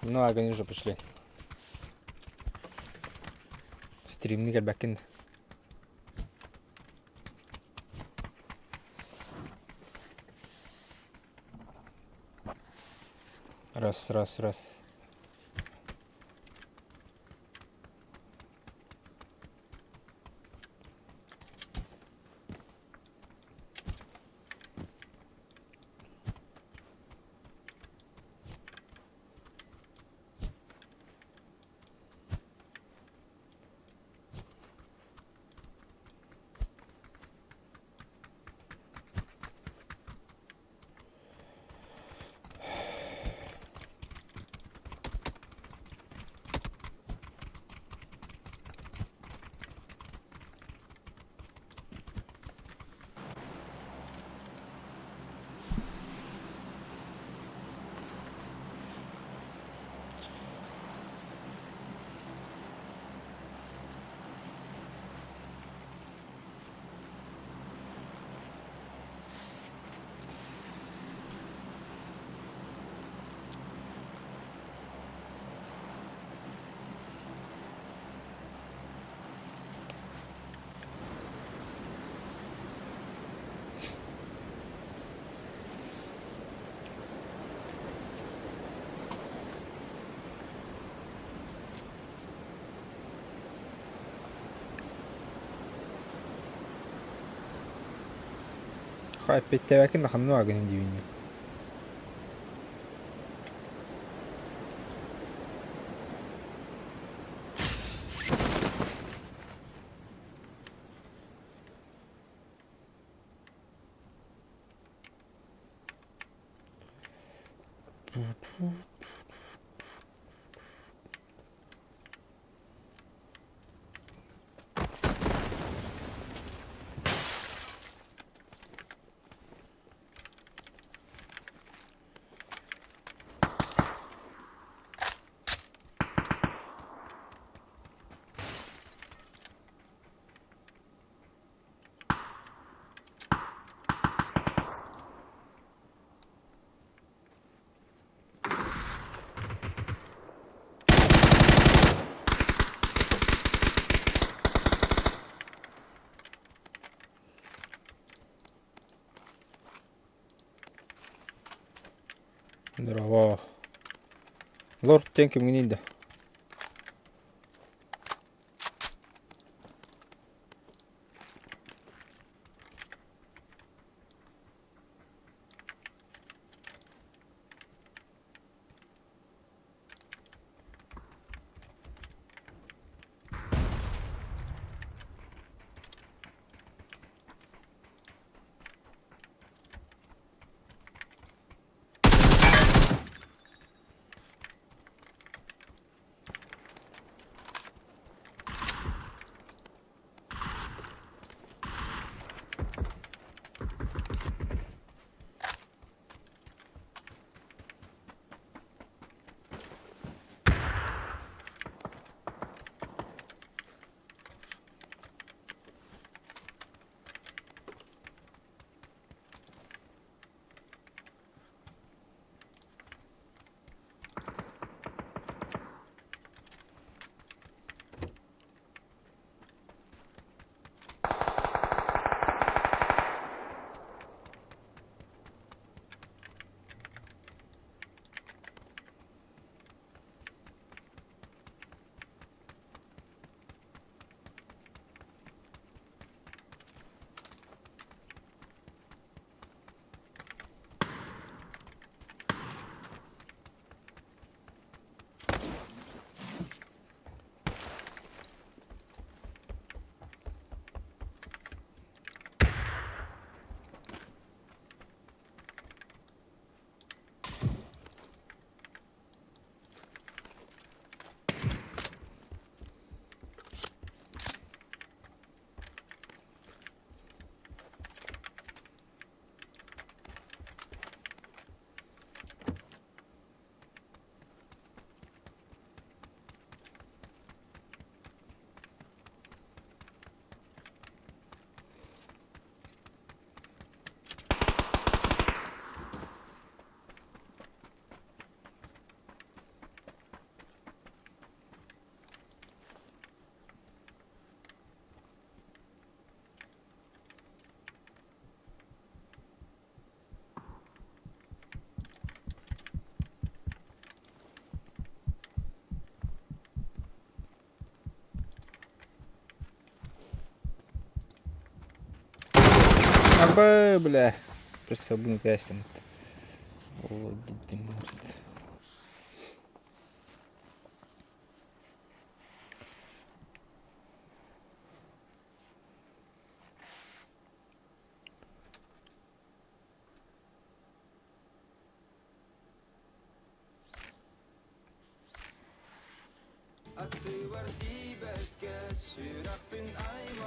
Ну, они уже пришли. Стримни кэлбэккин. Раз, раз, раз. Хай эппиэттээбэккин да ханна бааргын диибин дии. Здорово. Лорд диэн кимҥиний да? Бэ, бля. Просто кээстим. Володимир.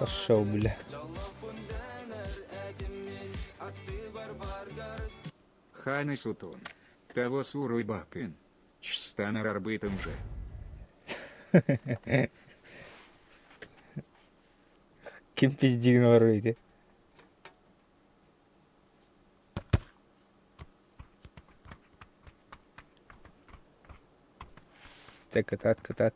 Пошел, бля. Ханы Сутун. Того суруй бакын. Чстанар арбытым же. Ким пиздигин олорор ити? Чэ кытаат кытаат.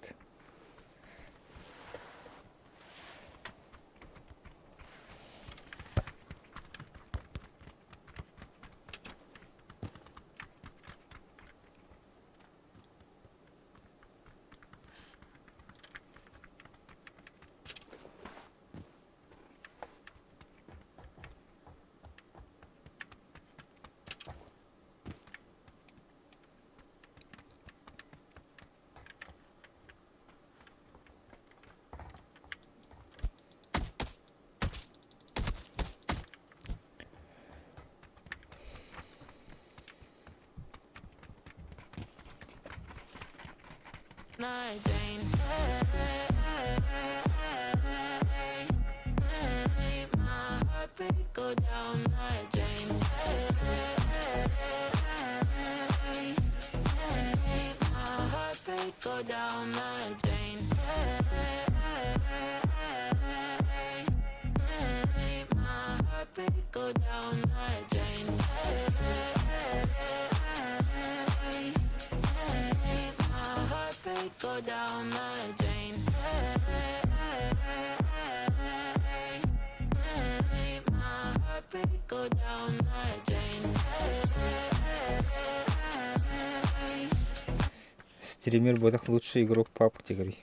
Стример буотах лучший игрок по категории.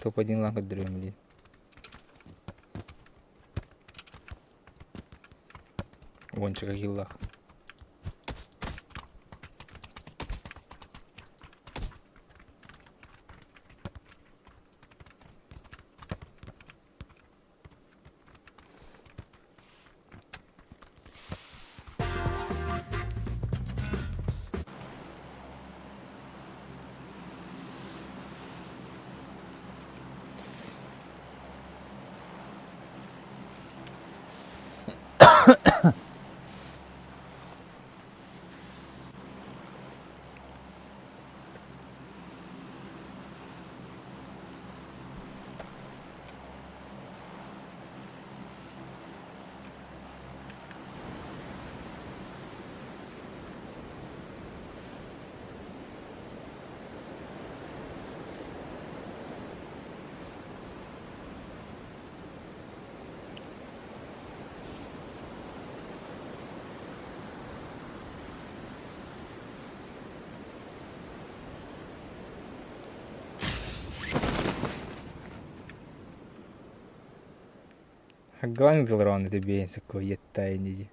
Топ-1 лаҥ көрдөрүөм диэн. Уончака киллаах. Главный это бейнсакко еттайниди.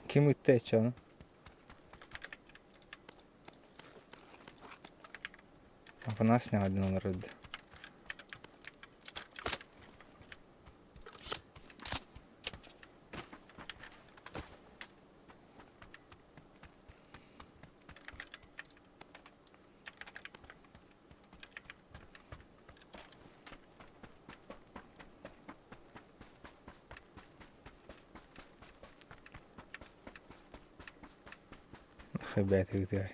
Ким ытта эчэ Афанасий один олорор Бэйэтэ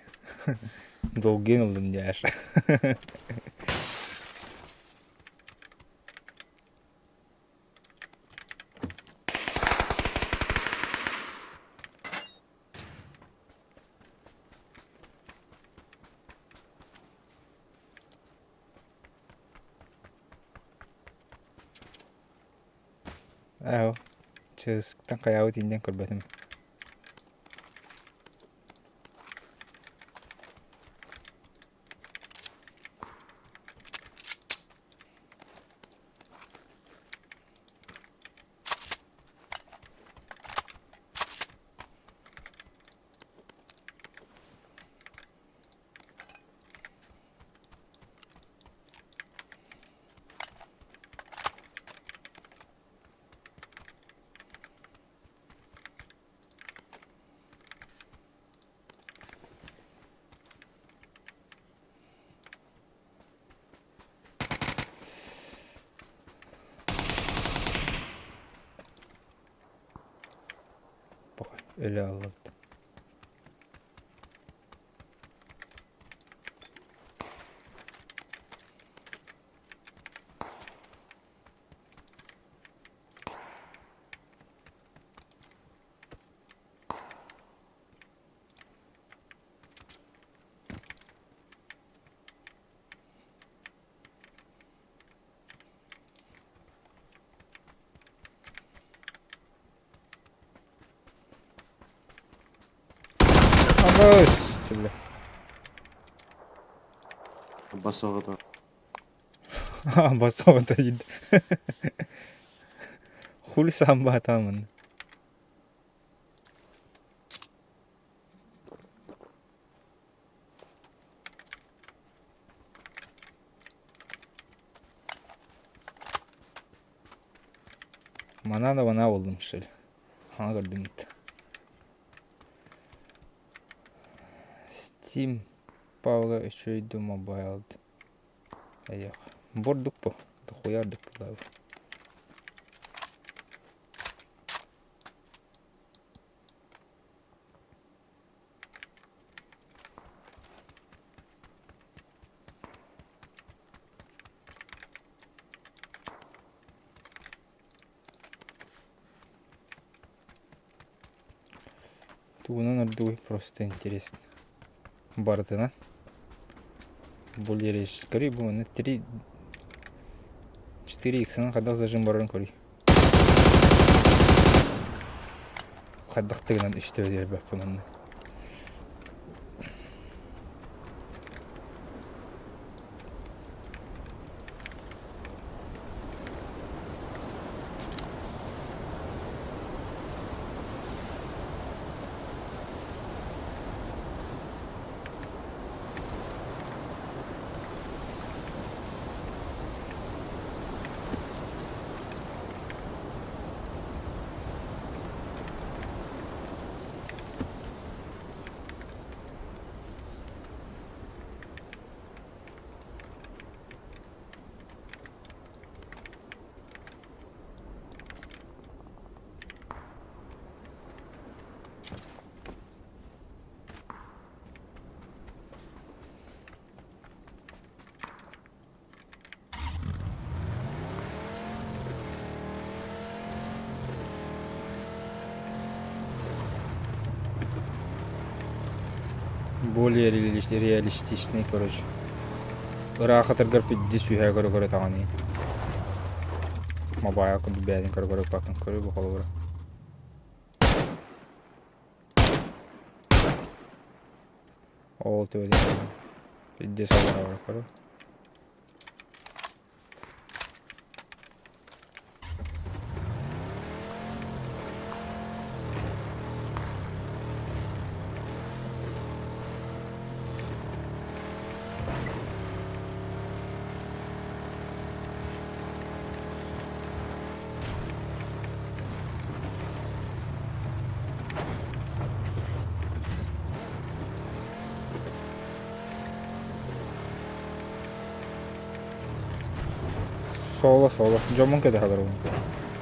Долгуйан ыллым дии Ээ, чыыстан хайаабыт индиэн көрбөтүм. Өлө аллыбыт. Аныс! Бля. Басоҕото. Басоҕото диир. Хули сам баатаамын. Манаа да манаа буоллум что ли? Хаҥа көрдүм Steam Павла үчүгэй дуу мобайл Эйиэх бурдук бу дохуя ордук буолла Тугунан ордугуй просто интересно. Барытынан. Более көрүй бу манна 3 4 иксынан хайдах зажим барарын көрүй. Хайдах тыгынан үстэ диэрбэккэ манна. Более реалистичный, короче. Ыраахатаргар пидди сүүһэ көрө-көрө таҕаны. Мобайл курдук бэйэтин көрө-көрө ыкпаккын көрүү бу холобура. Ол төбөтүн пидди саллара көрө. Соло соло. Дьоммун кэтэһэ олоробун.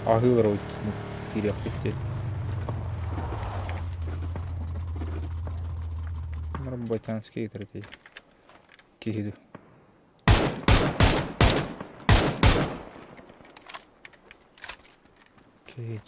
Аһыы олоробут киириэхпит диэн. Работянский третий. Киһи дуу. Киһи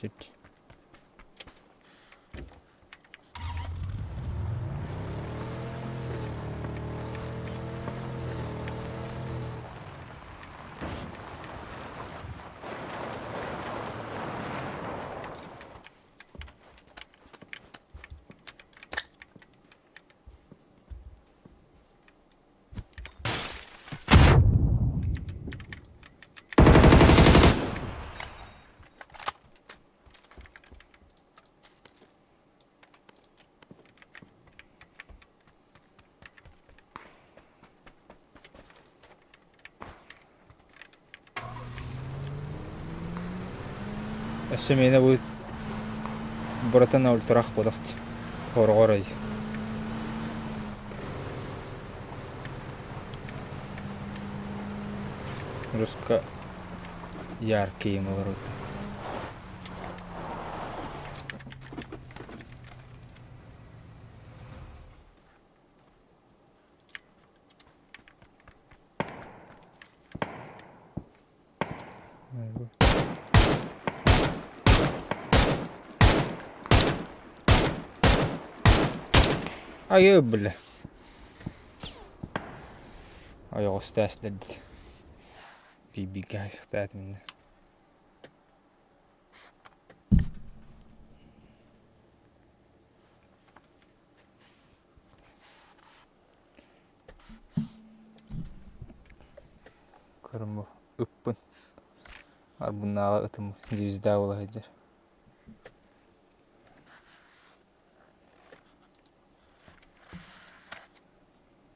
Өссө миэнэ бу братан ультурах буолахт хороҕор ай. Руска яркие олорут. Айыы бля. Ойоҕостоос дэрдит. Биибигэ хайсыктаатым иннэ. Көрүм бу ыппын. Арбыннааҕы ытым звезда буола сылдьар.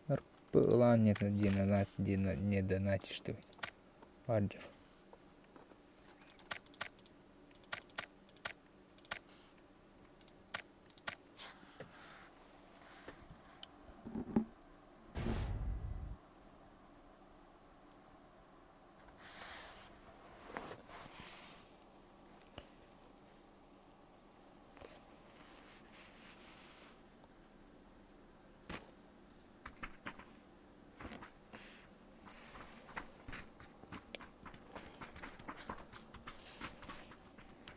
Арпылаан не донатишь ты. Ардев.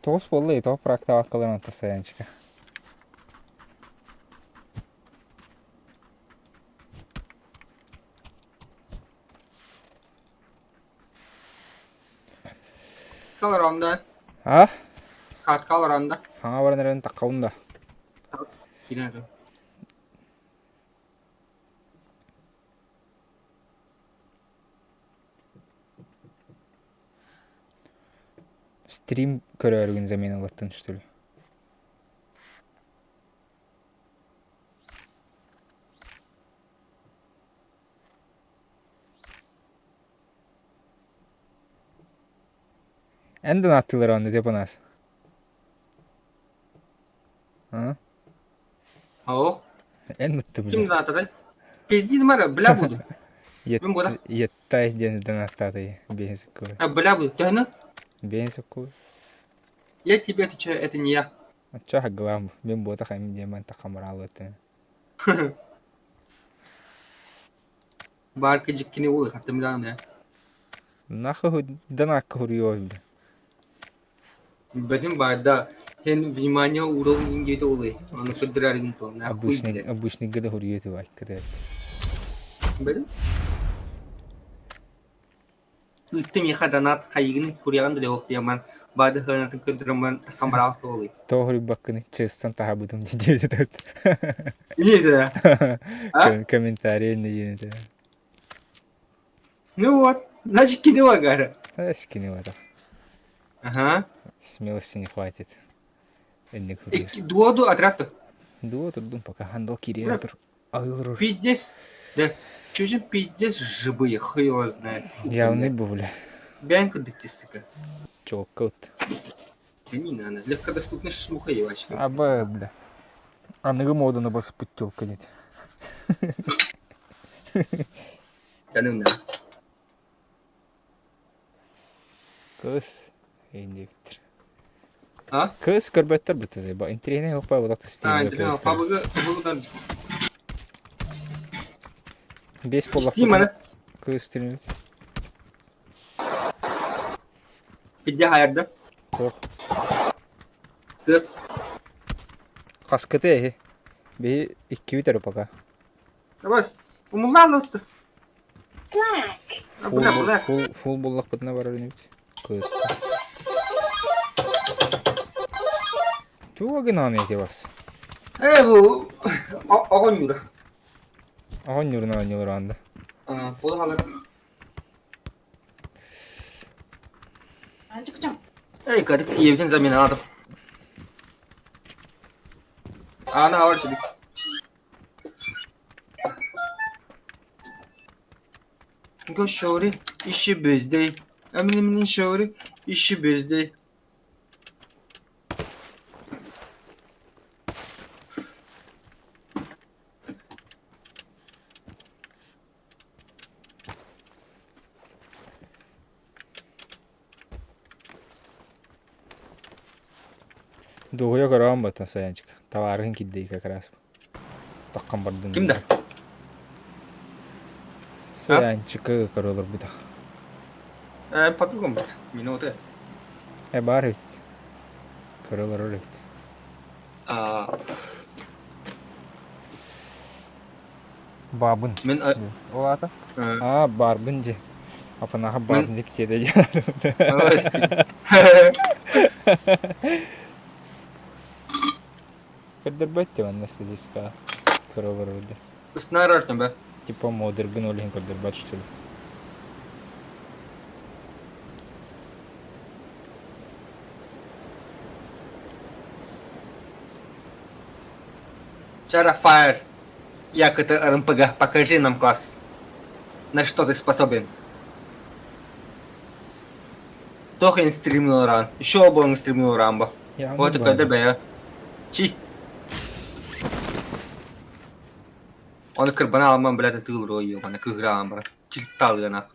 Тоҕус буолла тоҕо практикаларын тасаянчика. Каларонда. А? Карт каларонда. Хаҥа баран эрэн таххабын да. Киирэн Стрим көрөөрүгүн заменалаттан что ли? Эн донаттыылар онно тепанас. А? Ох. Эн мыттым. Ким донаттатай? Пиздин мара, бля буду. Мин буолар. Еттай диэн донаттатай бэйэн сыккыбы. А бля буду. Төһөнү? Бэйэн сыккыбы. Я тебе отвечаю, это не я. Оччо хагылаам мен буотах эми диэмэн тахамараалыттын. Баар кыдьыккини улы хаттым даҕаны. Нахуй донакка хуруйуо Бэтим баарда эн внимание уровень диэти улы. Ону кырдырарыгын то. Нахуй Обычный блядь. обычный гада хуруйуо тубайка Бэтим? Ыттым миэхэ донат хайыгын курьяҕын да ох диэман баады хыанатын кырдырыммын таххан бараах туолуй. Тоҕо хуруйбаккыны честан таһабытым диэти Не А? Комментарий не диэти. Ну вот, значит кинула гара. Значит кинула да. Ага. Смелости не хватит. Дуоду отряд. Дуо турдум пока хандал кириатор. Айылрыр. Пиздец. Да, чужим пиздец живые, хуй его знает. Явный был, бля. Бянка дыкти, сука. Чокот. Да не надо. Легкодоступная шлюха ебачка. Аба, бля. Аныгы моданы басып бүттү нет. Да ну на. Кыс индиктер. А? Кыс көрбөттөр бүттү заеба. Интрине хоппа бодак А, интрине пабыгы пабыгыдан. Бес боллак. Стим аны. Кыс стрим. Пидде хаярда. Тох. Кыс. Хаскыты эһи. Биһи иккибит эрэ пока. Давай. Умуллаан отtu. Фул, Бля, бля. фул, фул буллахпытына барар инибит. Кыс. Туга гынан эти вас. Э, бу оҕонньура. Оҕонньурун оонньуулар анда. Ол халар. Эй, кадык ийэбитин замена Аана авар сибик. Go shorty, işi bizde. Eminimin shorty, işi bizde. Дуоһуйа көрөҕүн баттан Саянчик. Табаарыһын кирдии как раз. Таххан бардын. Ким да? Саянчикы көрө олорбута. Э, подругам бит. Минуты. Э, баар эбит. Көрө олорор эбит. А, Баабын. Мин Ол аата? Аа, баарбын дии. Апанаха Мин баарбын диэдэ Көрдөрбөт дии манна статистика көрө олорор Снарартан бе. Типа модергын ол иһин көрдөрбөт что ли. Чара Фаер. Як это РМПГ, покажи нам класс. На что ты способен? Тохин стримнул ран. Еще был стримнул Рамбо. Вот это ДБ. Чи. Он кырбана алман, блядь, тыл рой, ебаный, кыграм, брат. Тильтал я нах.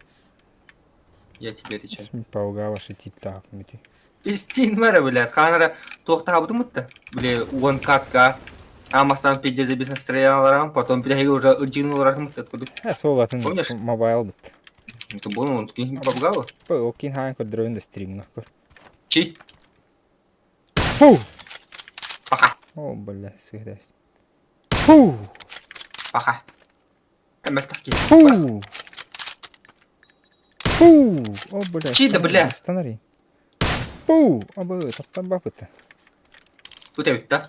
Я тебе отвечаю. Пауга ваша тильтаах мүтүй. Истин мэрэ, блядь, ханара туохтаабытым мутта. Били, уон катка. Амасан пиздец без настроения, потом блядь, уже ырдьыгын олорар мутта кудук. Э, сол атын Помнишь? мобайл бит. Это был он такие пабгава. Окин хаан көрдөрөбүн да стримҥа көр. Чи? Фу! Пока. О, бля, сыгрась. Фу! Пока. Эмэртэх киһи. Фу! Фу! О, бля. Чи да, бля. Станари. Фу! Абы, таптарбапыта. Үтэбит да?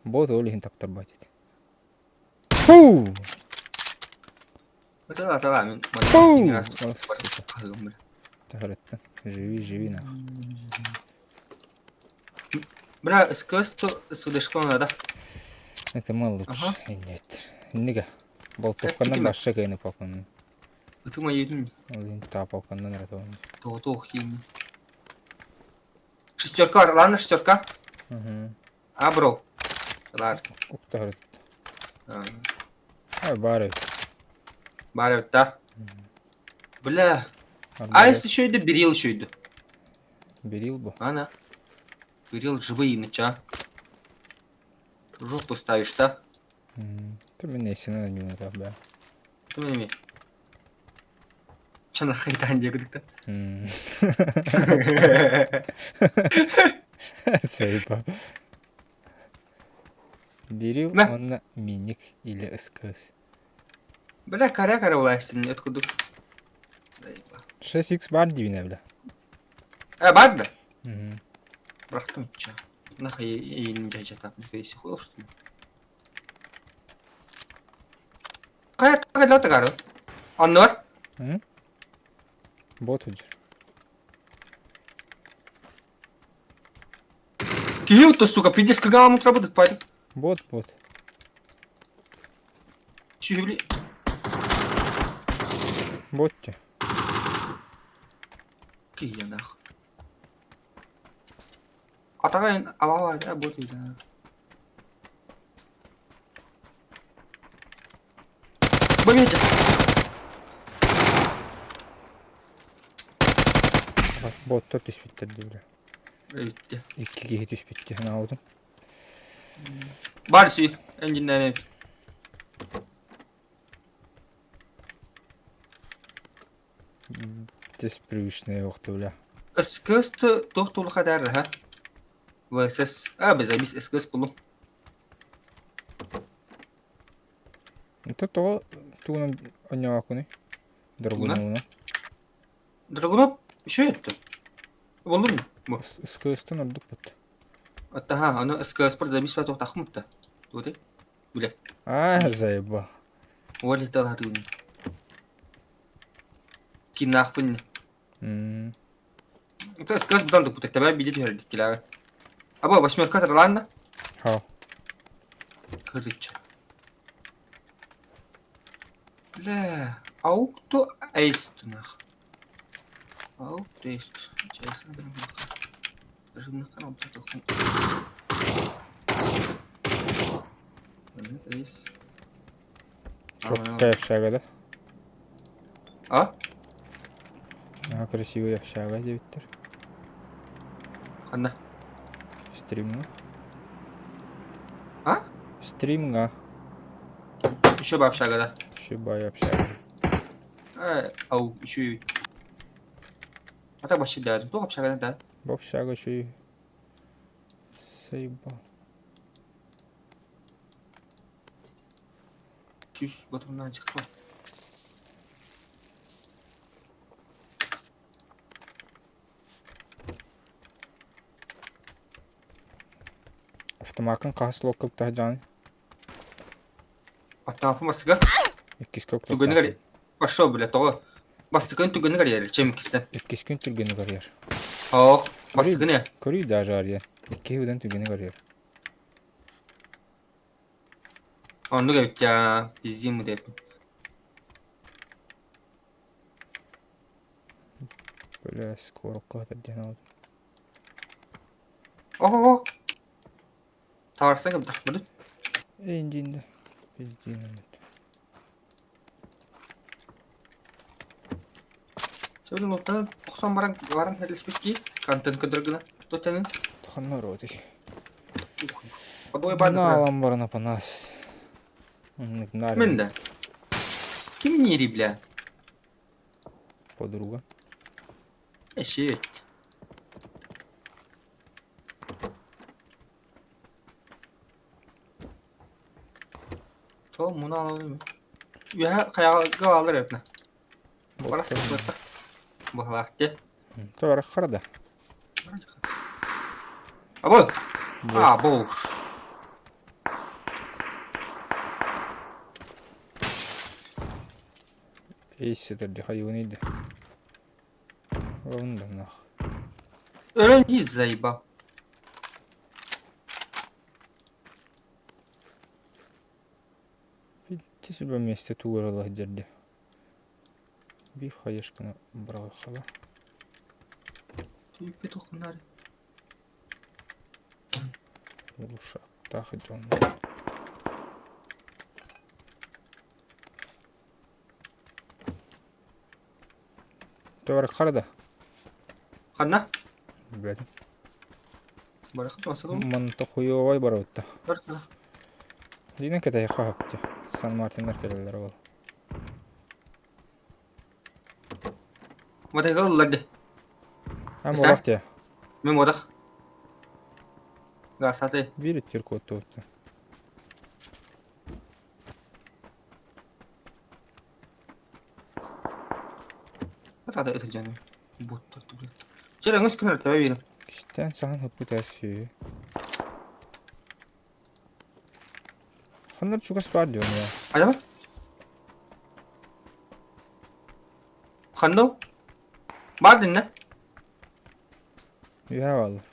Бот ол иһин таптарбат этэ. Фу! Ытала ытала мин Фу! О, сука. Тахараттан. Живи, живи нах. Бля, СКС судышка надо. Это мы лучше. Ага. Нет. Нига. Болтовканан Китиме. башша кайны палканын. Ытыма един. Ол та палканнан ратабын. Тоҕотуох киин. Шестерка, ладно, шестерка. Угу. А, бро. Лар. Уктар. Ай, баар эбит. Баар эбит да. Бля. Айс еще иди, Берил еще иди. Берил бу. Ана. Берил живые нача. Жопу ставишь, да? Ты меня сина не надо, да. Ты меня. Чана хайтан дегдик Сейпа. Берил Мә. онна миник или СКС. Бля, каря-каря улайстым, откуда? 6x бар дивина, бля. Э, бар да? Мгм. Бырахтым ча. Нахай эйин жажата. Нахай сихуел, что ли? Кая тагар тагар. Аннор? М? Бот үдер. Киев-то, сука, пиздец, когда он работает, парень? Бот, бот. Чүһүли. Бот те. Кия нах. Атаҕа абаҕа бот да. Бомбите! Боттор түспүттэр дии бля. Өлүттэ. Икки киһи түспүттэ санаабытым. Бар си, энжиннээн Тес привычная охта бля. СКС туох тулха даар ха? ВСС. А, без абис СКС булум. Это тоҕо тугунан онньоокуну? Драгуновна. Драгунов еще это. Булдум. Бу. СКС-тан ордук бут. Аттаха, аны СКС пар забис ба тохтахмытта. Туоты. Бля. А, заебал. Оли талатыгын. Кинахпын. М. Это СКС будан да кутак табай биде түһәрдик киләгә. Аба восьмерка тарланна. Хау. Кырыча. Бля, ауто эйст нах. Ауто эйст. Честно, Даже на самом Эйс. Чоккай общага да? А? А, красивый общага диэбиттэр. Ханна. Стримҥа. А? Стримҥа. Еще бы общага, да. Еще бай общага. Э, ау, еще и... А так вообще да, туох общага да. Бу общага еще и... Заебал. Чуть потом чыкпа. Автомакын хаһыс локка уктаһа Оттон бастыга Иккискэ түгэнигэр пошел, бля, тоҕо бастыкын түгэнигэр яры, чем иккистен. Иккискин түргэнигэр арыйар. Ох, бастыкын Көрүй даже арыйар. Икки удан түгэнигэр арыйар. Оннук эбит я, пиздим деп. Бля, скоро диэн ол. Ох, ох, ох. Таарсан кэбдэх быдыт. Эйндин пиздин. Сөбүлүн оттан охсон баран баран херлеспит контент көдөргүнэ. Тотенин. Таханна роти. Подой бан. Налам баран апанас. Мен да. Ким не бля? Подруга. Эшет. Сол муну алабын. Үһэ хайаҕа алар эбитнэ. Барас сыппыта. Баһалаахте. Товар харда. Або. А, боуш. Эйсетер хайуын иди. Онда нах. Өлөн заебал. Ти себе вместе тугырала дерде. Би хаешканы бырахала. Петухнар. Улуша. Тахы дьон. Товар харда. Ханна? Билбэтим. Барахат басылым. Манта хуёвай барыбытта. Барахат. Динен кэтэһи хаһапчы. Сан Мартиннар кэлэллэр ол. Матайга ыллар Ам олох те. Мен модах. Гасаты. Биир өттүр куоттубутта. Атада ытыржаны. Буттар тубут. Чера ңыс кынар таба берим. Кистен сахан хыппыта сүү. Ханнар чугас бар дион я. Айда Ханно? Бар динне. Үһэ бааллар.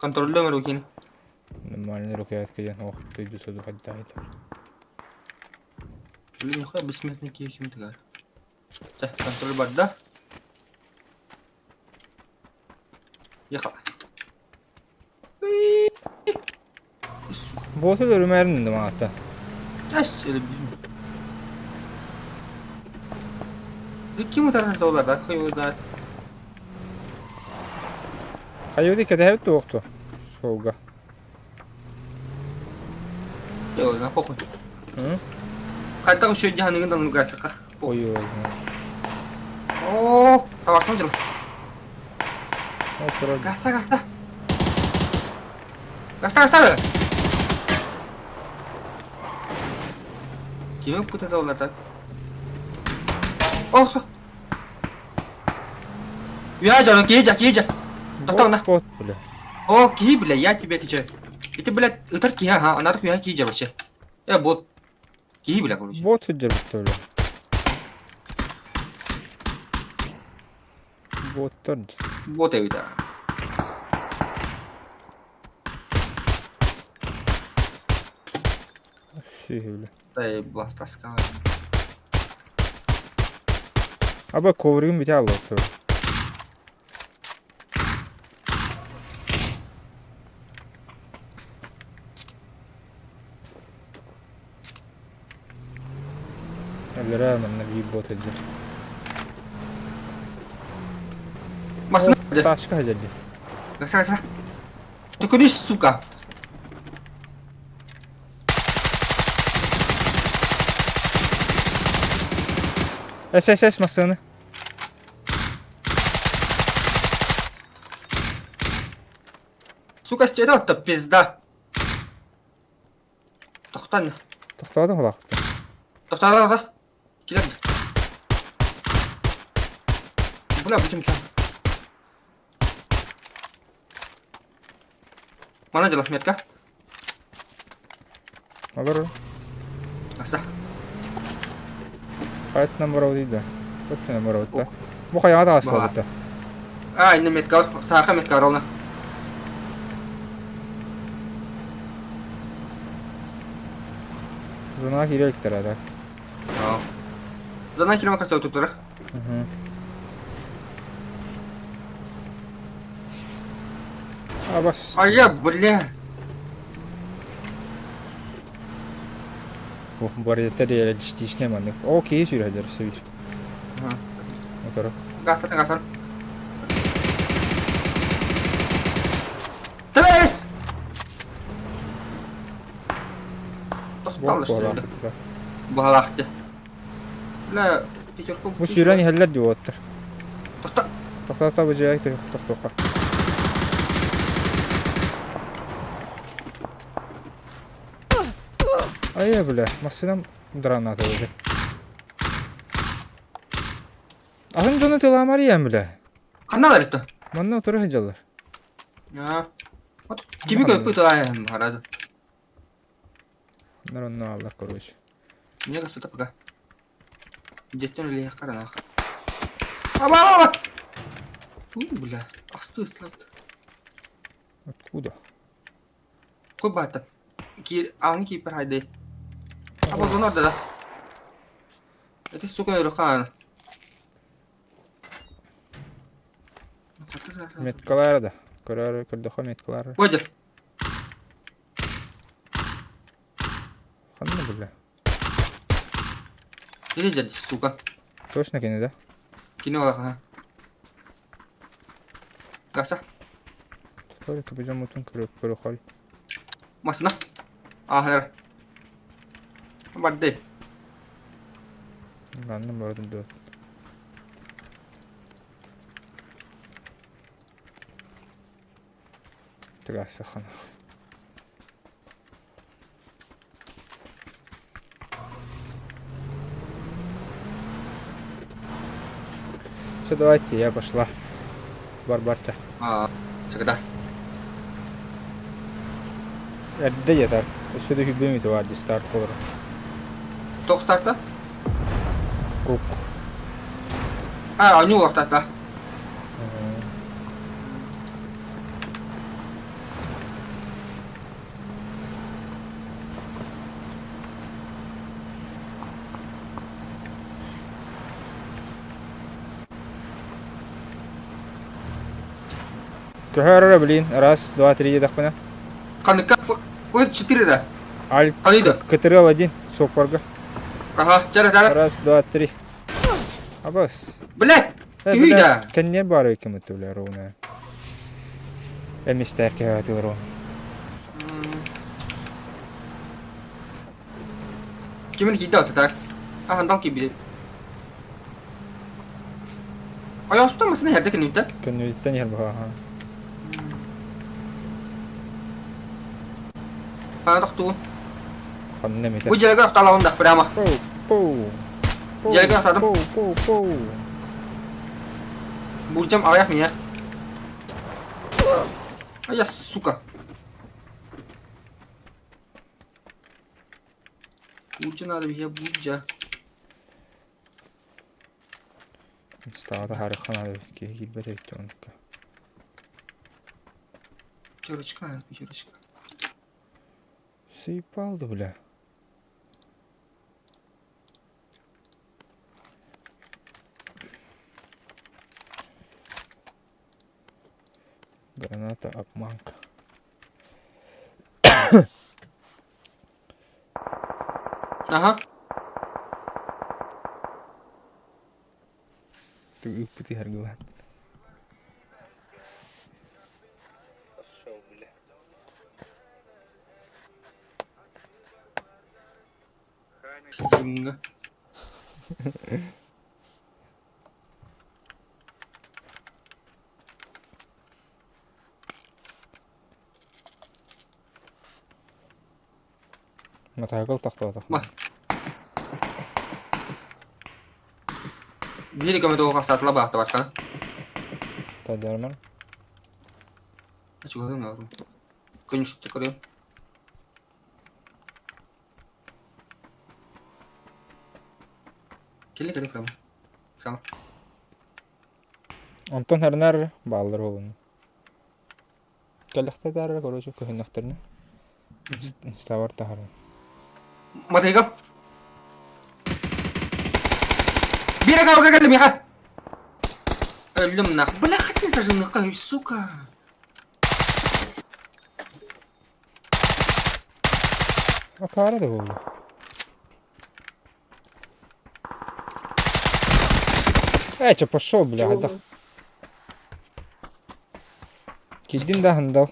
Контроллөмөр укин. Нормальный рукоятка диэн ох дойду соду хайдаайдар. Блин, нихуя бессмертный кихим тыгар. Так, контроль бар, да? Ехала. Буоту өлүмээрин да маата. Эс, Ким ударар доллар, да, хуй его знает. Хайуди кэтэһэбит туохту. Суолга. Его знаю, похуй. Хайдах еще дьаһаныгын да нугасыка. Ой, его знаю. О, таварсан дьыл. Ол турар. Гаса, гаса. Гаса, гаса. Кими пута доллар так? Ох. Я жана киһи киһи Тоқтоо, Бот, бля. О, киһи, бля, я тебе отвечаю. Это, блядь, ытар киһи, ага, анарых я киһи вообще. Я бот. Киһи, бля, короче. Бот сылдьар бля. Боттар. Бот эбит. Сүһү, бля. Дай, тоска. Аба ковригин бүтэ аллар. Өлөрөө манна биир бот сылдьар. Массыына О, тачка сылдьар дии. Гаса, гаса. Түкүрүс, сука. Эс, эс, эс массыына. Сука, стена это пизда. Тохтан. Тохтоодун холаахпыт. Тохтаа, тохтаа. Килер. Бля, будем там. Мана дела, метка. Олорор. Аста. Хайатынан барабыт да. Өттүнэн барабыт да. Бу хайаҕа таҕыстыбыт да. А, инне метка, сааха метка ровно. Зона киирэ иликтэр так. Зона киирэ макаса туттара. Абас. А я, бля. Барыта реалистичный маннык. О, киһи сүүрэ сүүр. Мотору. Гасар, гасар. Трес! Тохтолло, что ли? Баһалаахты. Бля, пятерку. Бу сүүрэн иһэллэр дии уоттар. Тохто. Тохтоото бу дьиэ тохтоохха. Айа бля, массыынам драната уже. Атын дьону тылаамар ийэм бля. Ханна это? Манна отура сылдьаллар. А. Вот кими көппүт ылаайым харазы. Наронно аллар короче. Мне кажется, это пока. Деттен или харанах. Аба! Уй, бля, асты слабт. Откуда? Кой бата? Ки, аны кипер хайды. Аба зонар да. Это сука рухан. Меткалар да. Көрөр көрдөхө меткалар. Бодя. Ханна бля. Или сука. Точно кини да? Кино ага. Гаса. Тори тубужам мутун көрө көрө хол. Масына. Ахыр. Барды. Ганным бардым дөө. Тыгасахана. Все, давайте, я пошла. Барбарча. А, всегда. Эрдэ дьэ Өссө да хүбүм ити бар старт болор. Тоқ старта? Кук. А, они улахтата. Көһөрө блин. Раз, два, три дедахпына. Қаныкка Ой, четыре да. Аль Қаныйды. КТРЛ один. Сопорга. Ага, чара, чара. Раз, два, три. Абас. Блядь! Күйі да. Кенне бар екен бу бля ровно. Эмистер кеатыл ровно. Кимин кийді аты так. А, хандал кийбidi. Аяоспутан масына херде киниттен. Көннүттен ер баха. Хана тохтуун. Ханна мете. Бу жерге охталауында прямо. Поу, поу. Поу, Жерге охтадым. Поу, поу, поу. Bulacağım ayak mı ya? Ay ya сука. Bulca надо я bulca. Стаада харыхана киһи киирбэт эбит оннукка. Пятерочка надо, пятерочка. Сыйпалды бля. Граната обманка. Ага. Тыһаргылаан. Симҥа. Матаакыл тохтоото. Мас. Биир көмө туох хастаатыла баахта барсана. Тадарман. Чугаһын оорум. Күнүстү көрүм. Кэлэ кэлэ прямо. Сама. Онтон харнар бааллар буолуну. Кэлэхтэ таарар короче көһүннэхтэринэ. Ставар таһарын. Матыйга. Биир кабыка кэллим миэхэ. Өллүм нах. Бля, хоть сажынныхха, сука. Акаара да буолла. Э, чё, пошел, бля, хайдах. Киирдин да хандал.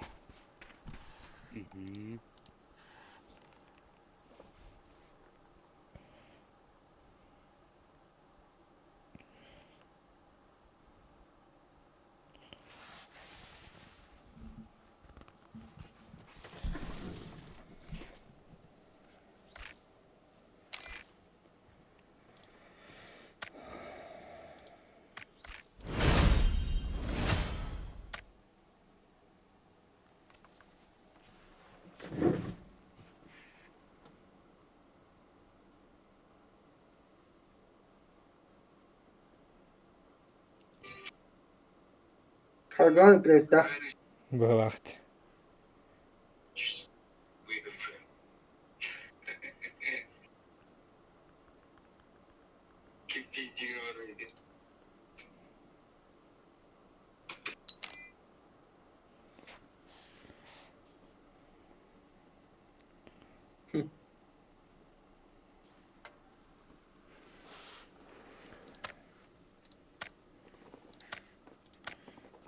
Харган привет. Быһылаахт.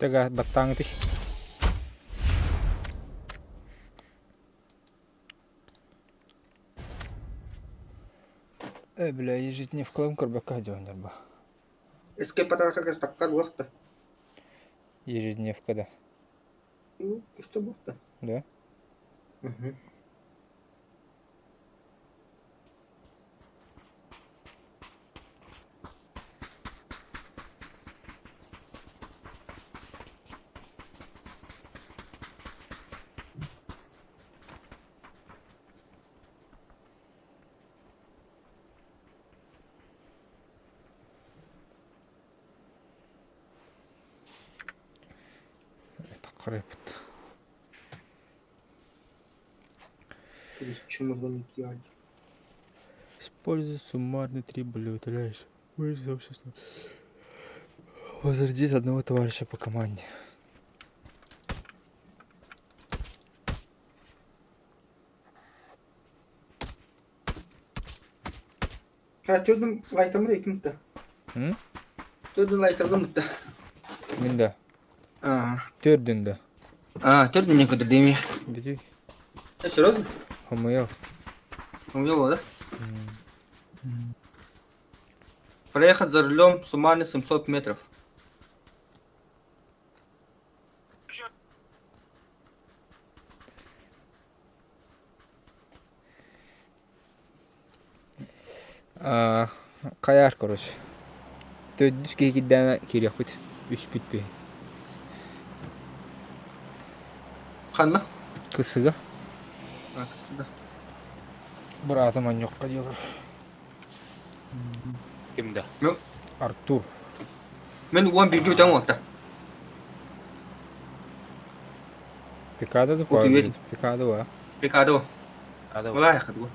Тага баттааҥытый. Э, бля, ежедневкаларым көрбөккө сылдьабын ба. Эскей патарка таххар буохта. Ежедневка да. Ну, что буохта? Да? Угу. Таххарыппыт. Используй суммарный 3 блюда. Возродить одного товарища по команде. Төрдүн лайтамыр екі мүтті. М? Төрдүн лайтамыр мүтті. Мин да. А, Төрдүн да. а, төрдүн не көтөр дейми. Бүтүй. Э, серьезно? Хомуйов. У меня было, да? Проехать за рулем суммарно 700 метров. А, хайаар, короче. Төрдүс киһи кирдээнэ киириэхпит. Үспүт бии. Ханна? Кысыга. А, кысыга. Быраатым онньукка диэлэр. Ким да? Артур. Мен уон бииргэ бүтэн уолта. Пикада да Утуйует. Пикада ва. Пикадо. Ада Мулай хадгу.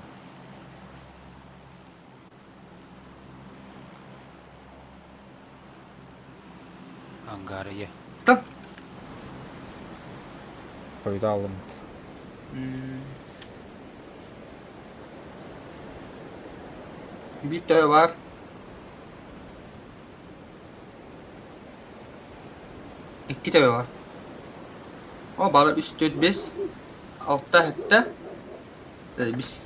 Ангария. Там. Хойда алыммыт. Биир төһө бар. Икки төбө бар. О, балар үс, төрт, бес, алта, сэттэ, бис.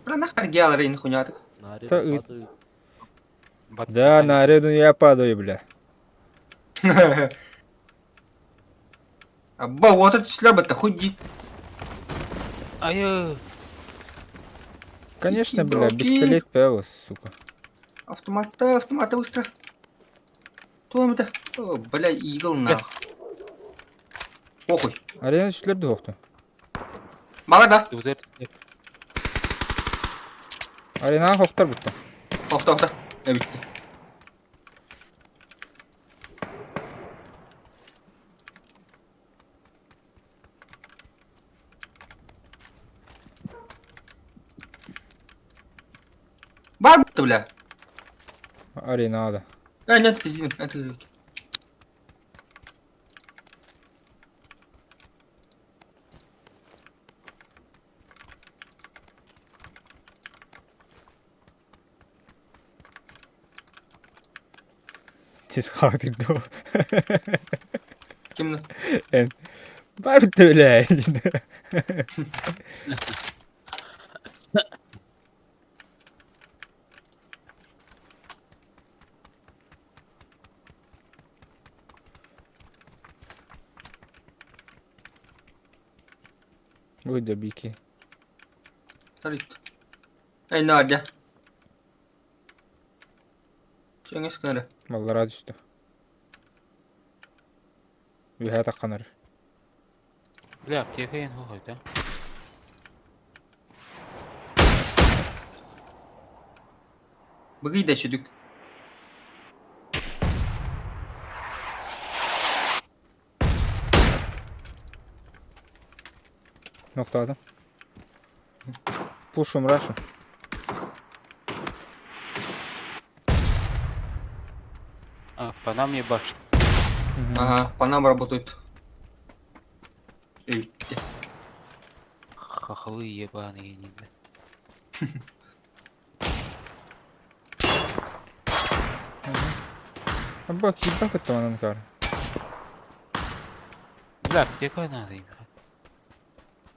Бля, нахер геалары не хуйня На Та арену и- падаю. Да, на арену я падаю, бля. Абба, вот это шляпа-то, хуй Айы. Конечно, бля, Кидалки. пистолет пел, сука. Автомата, автомата быстро. Туом это? О, бля, игл нах. Похуй. Арена сүтлер дуохту. Мало да? Дузер. Арена хохтар бутта. Охта, охта. Эбитти. Бар бутта, бля. Арена да. А, нет, пиздин, это реки. Тез хактыр ду. Кимна? Бар бутта, бля. Ой, добики. Салют. Эй, Надя. Чеңес көнө. Маллара түстү. Үһэ таққанар. Бля, аптека ең хуй, да? Быгый да шүдүк. Ноктаадым. Пушум рашу. А, по нам ебашит. Ага, по нам работают. Эй, те. Хохлы ебаные, не бля. Абба кииппэ кыттаманан каар. Бля, аптека надо им.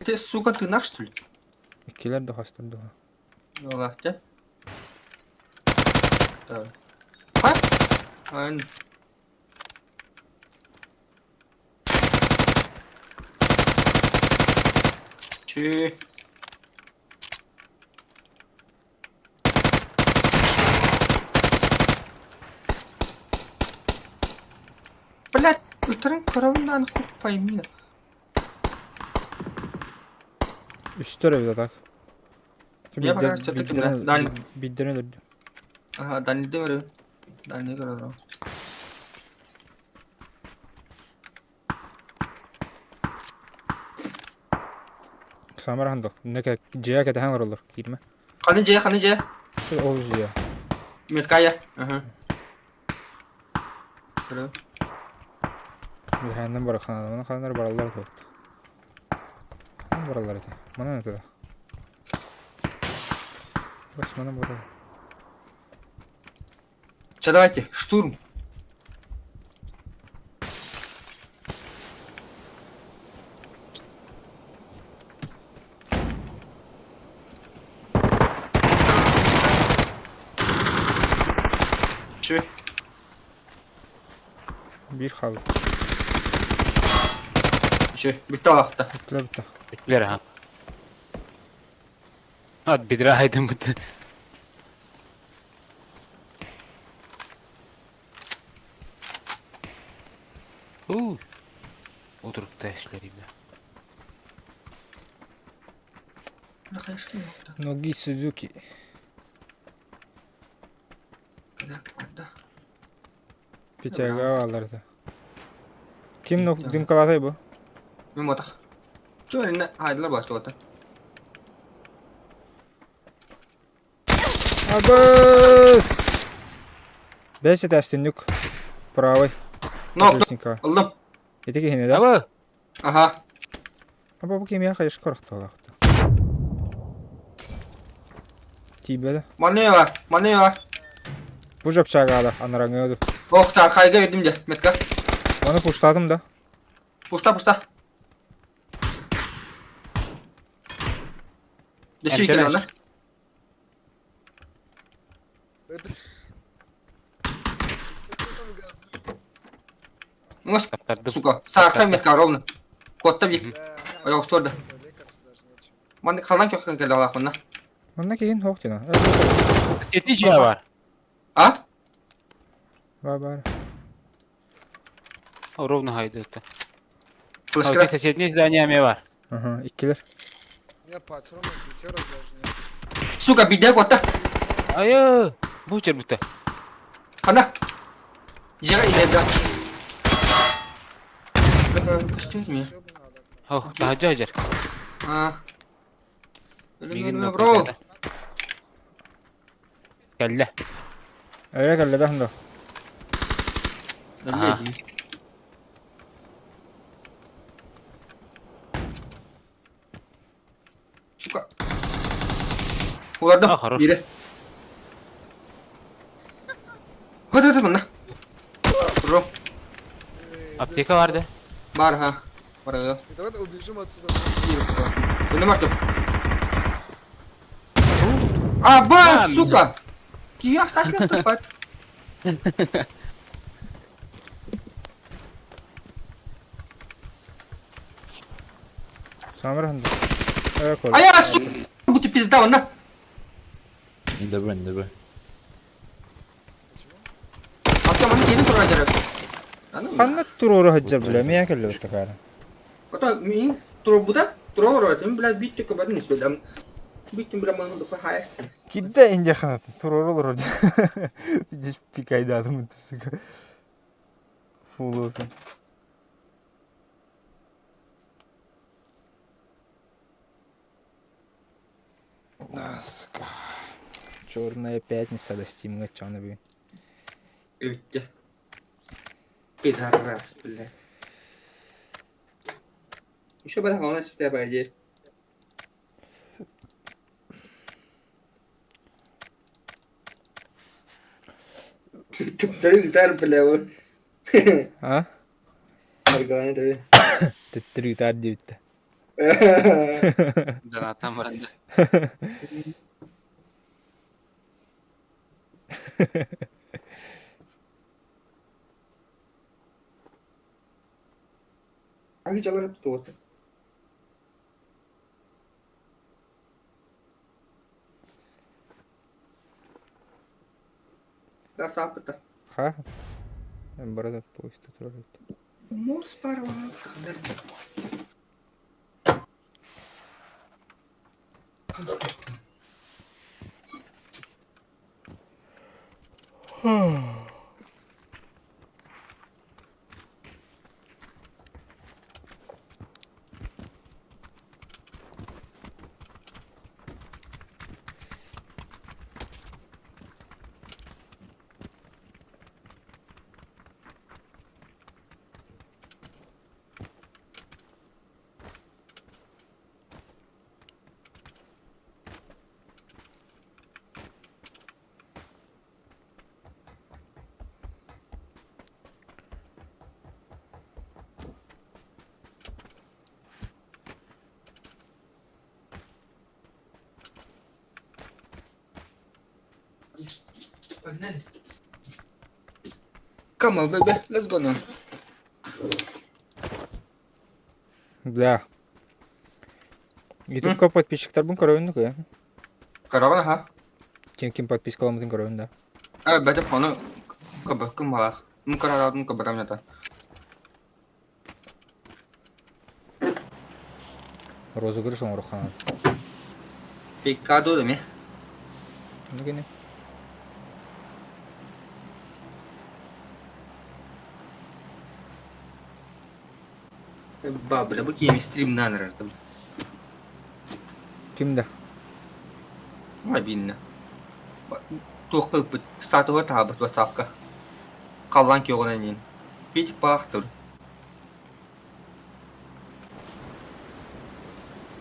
Ты, сука, ты наш, что ли? Иккилэр да хастар духа. Ола, те. Так. А? Айн. Чи. Блять, ытырын коровын хуй пойми. Үстөр эбит так. Я пока всё-таки, да, дальний. Биддерен өлөрдүм. Ага, дальний говорю. Дальний говорю. Самар хандал. Неке жия кэтэхэн оролор киирмэ. Ханы же, ханы же. Ол жия. Меткая. Ага. Көрө. Үһээннэн бар ханан ханар бараллар туот. Бараллар эти. Манан это. Бас манан бараллар. Че, давайте, штурм. Че? Биир хаалла. Че, бүтті алақта. Бүттүлэр бүтэ. Бля, ага. От бедра айдым будто. У. Отырып та эшлер бля. Ноги Сузуки. Печага алар это. Ким нок дымкалатай бу? Мен отақ. Че, әрине, айдылар бар, туғата. Абыс! Бес этаж түннүк. Правый. Нок, Отличника. Алdım. Ити киһини да? Аба! Ага. Аба бу кимия хайш корохтолахта. Тибе да. Мане бар, мане бар. Бу жапчагаада анараҥыа Ох, саархайга бердим дьэ, метка. Оны пуштатым да. Пушта, пушта. Дөссө Эмтэнэ. икки Это... Это там газ. Мас, Таптардым. сука, саархай метка ровно. Куотта бит. Да, Ой, охторда. Лекаться даже нечем. Маннык халан көхөн кэлэ алаахунна. Манна киһин суох дьино. Эти дьиэ бар. А? Бар бар. Ровно хайдыта. Флешка. Соседнее здание эмиэ бар. Ага, иккилэр. У меня патронов, пятерок даже нет. Сука, бидэ куотта. Айы, бу жербүтэ. Хана. Жера илэ да. Костюме. Всё бы надо. О, таһырдьа дьэр. А. Мигин Бро. Кэллэ. Эйэ кэллэ да ханда. Ага. Сука. Улардым. А, хорош. Бире. Hadi hadi manna. Бро. Эй, Аптека бар да. Бар ха. Бар да. И давай убежим отсюда. Өнүм артым. Аба, сука! Киһи асташлап тупат. Самыр ханда. Эйэ кол. Ая, сука! Бу ты пизда, онна. Инде бу, инде бу. Аттам аны киһини турар жарык. Аны. Ханна туруору сылдьар бля, миэхэ кэллэ такара. Ото мин турбута, турар этим, блядь, бит тыка бадын испедам. Биттим бля маны дупа хаястын. Кидде инде ханат, туруору олорор. Здесь пикайдатым сука. Фул опен. Сука. Черная пятница да стимга чаны бүгүн. Үтте. Пидорас, бля. Еще бы главное тебя по идее. Түптөрү гитар, бля, вот. А? Аргаланы таби. Төттөрү гитар диэбиттэ. Донаттан баран да. Аги жалар туот. Да сапыта. Ха? Барада поезд турар эбит. Морс пара. Погнали. Come on, baby, let's go now. Да. Ютубка подписчиктарбын көрөбүн да Караван, ага. Ким ким подпискаламмытын көрөбүн да. Э, бәтеп, аны кабы кым балах. Ну карарадым кабарам ята. Розыгрыш оҥоруохха Пикадо деме. Ну кини. Ба, бля, бу киеми стрим нанрар там. Ким да? Мобильно. Туох бит статуга таабыт WhatsApp-ка. Халлан киоҕунан иин. Пить паахтыр.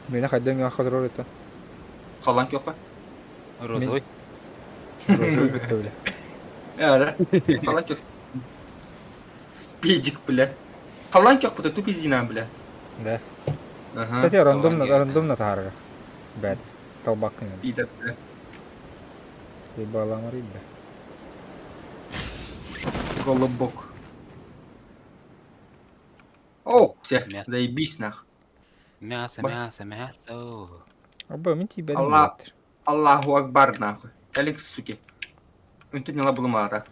Мені хайдан гына хатырар это. Халлан киоҕа. Розовый. Розовый битте бile. Да? Халан көх. Педик, бля. Халан көх бута тупизина, бля. Да. Ага. Кстати, рандомно, рандомно таһаарар. Бэт. Талбаккын. Пидор, бля. Ты баламарый, бля. Голубок. О, все, Мясо. заебись нах. Мясо, Бас- мясо, мясо. Аба, мин тиийбэтим Алла. диэбиттэр. Аллаху Акбар нахуй. Кэлик, суки. Үнтүн ньыла булумаата.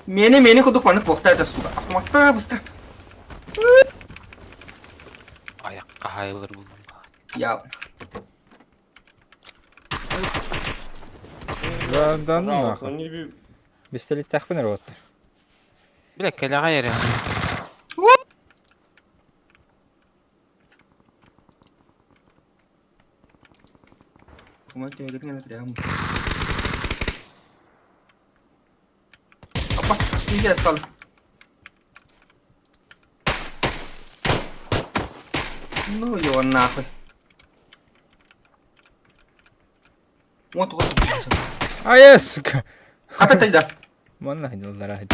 Мени, мени кудук маннык буохта это, сука. Автоматта быстро. Айакка хайылыр булдум. Я. Да, да, ну Пожалуйста, нахуй. не би- Бистэлиттэхпин эрэ уоттар. Бile кэлэҕэ эрэ. Апас, нельзя стал. Ну его нахуй. Вот, вот. Айа, сука! Хата тогда. Манна хадыллара хад.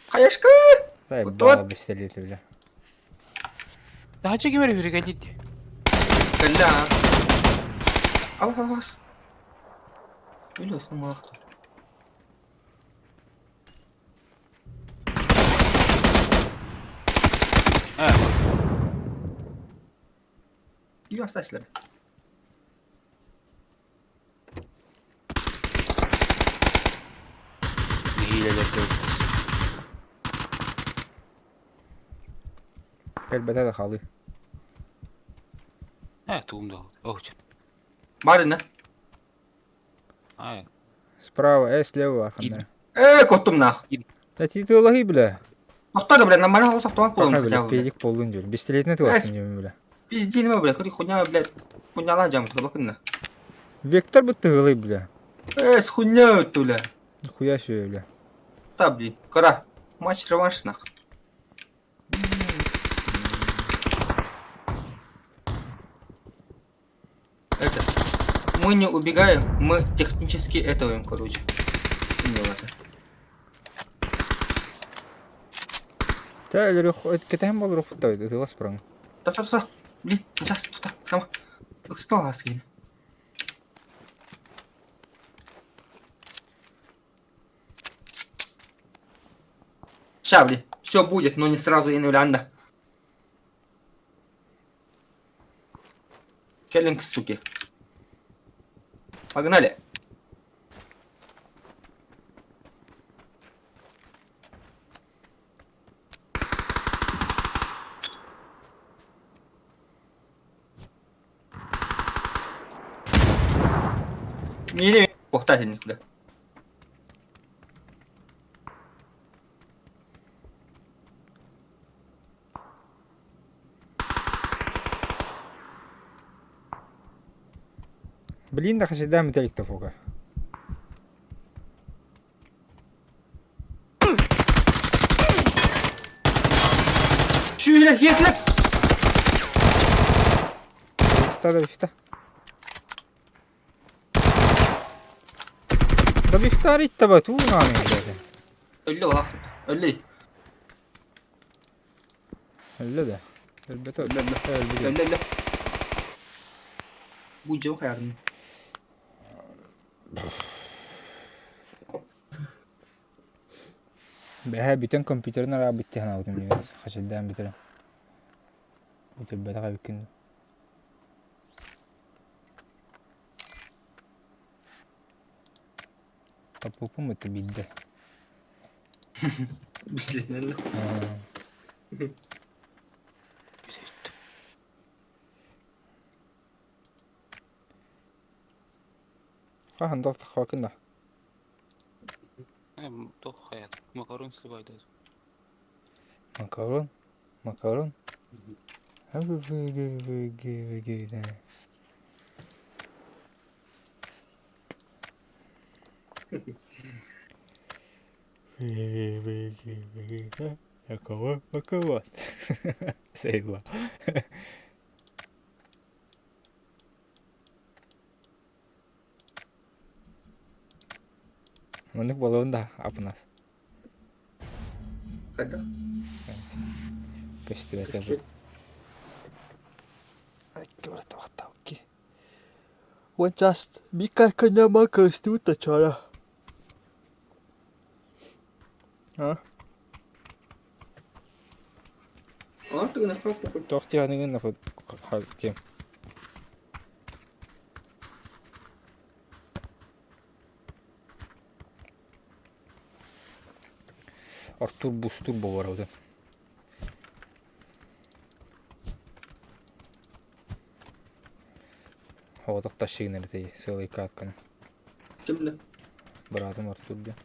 Хаешка! Заебало бистэлити, бля. Таһаччы ким эрэ үрүгэлиир дии. Кэллэ Абас. Үлэсин маахта. Ээ, Или остались нэһиилэлэр көрбүт. Кэлбэтэ да хаалыы. Ээ, тугум да ол. Чэ. Барына. Аа, Справа, слева арханнара. Коттум нах. Да титулаһый, бля. Тохтоо бля, нормально хос автомат Пока, булам бля, хотя бы. педик полун дьүр. Бистэлитинэ тыласын дьүмүн, бля. Пизди нема, бля, кори хуйня, блядь. Хуйняла жам, бакынна. Вектор бытты гылый, бля. С хуйня бля. Хуя себе, бля. Та, блин, кора. Матч реванш нах. Это. Мы не убегаем, мы технически этуем, короче. Не это. Та, кэтэһэн буолар охутта, ытылас баран. Та-та-та. Блин, сейчас, тут, сама. Снова скин. Ща, блин, все будет, но не сразу и не лянда. Келлинг, суки. Погнали. Не, похтательник, бля. Блин, да хасидам металлик фука. Чүйлер, хетлеп! Да, да, Да бифтарит таба туунааны блядь. Өллө ола. Өллө. Өллө да. Өлбөтө. Өллө, өллө. Өлбүт. Өллө, өллө. Бу жыл хаярын. Бэһэ бүтэн компьютерин араа бүттэ ханаабытым диэн хачайдаан бүтэрэн. Бүтэрбэтэх эбиккин. Таппыппын бытты биирдэ. Бислетинелле. Хаһан таххакын да. Туох хайат. Макарон сливайда. Макарон. Макарон. Макарон, макарон. Заебал. Маннык буолуон да апынас. Хайдах? Көстүбэтэ бу. Just mikä nämä көстүбүт чара. А? Ону тугунан похуй. Туох тиһаныгын кем? Артур бустур буолар Оҕотох тащыгын эрэ сыалай каатканы. Кимде? Быраатым Артур диэн.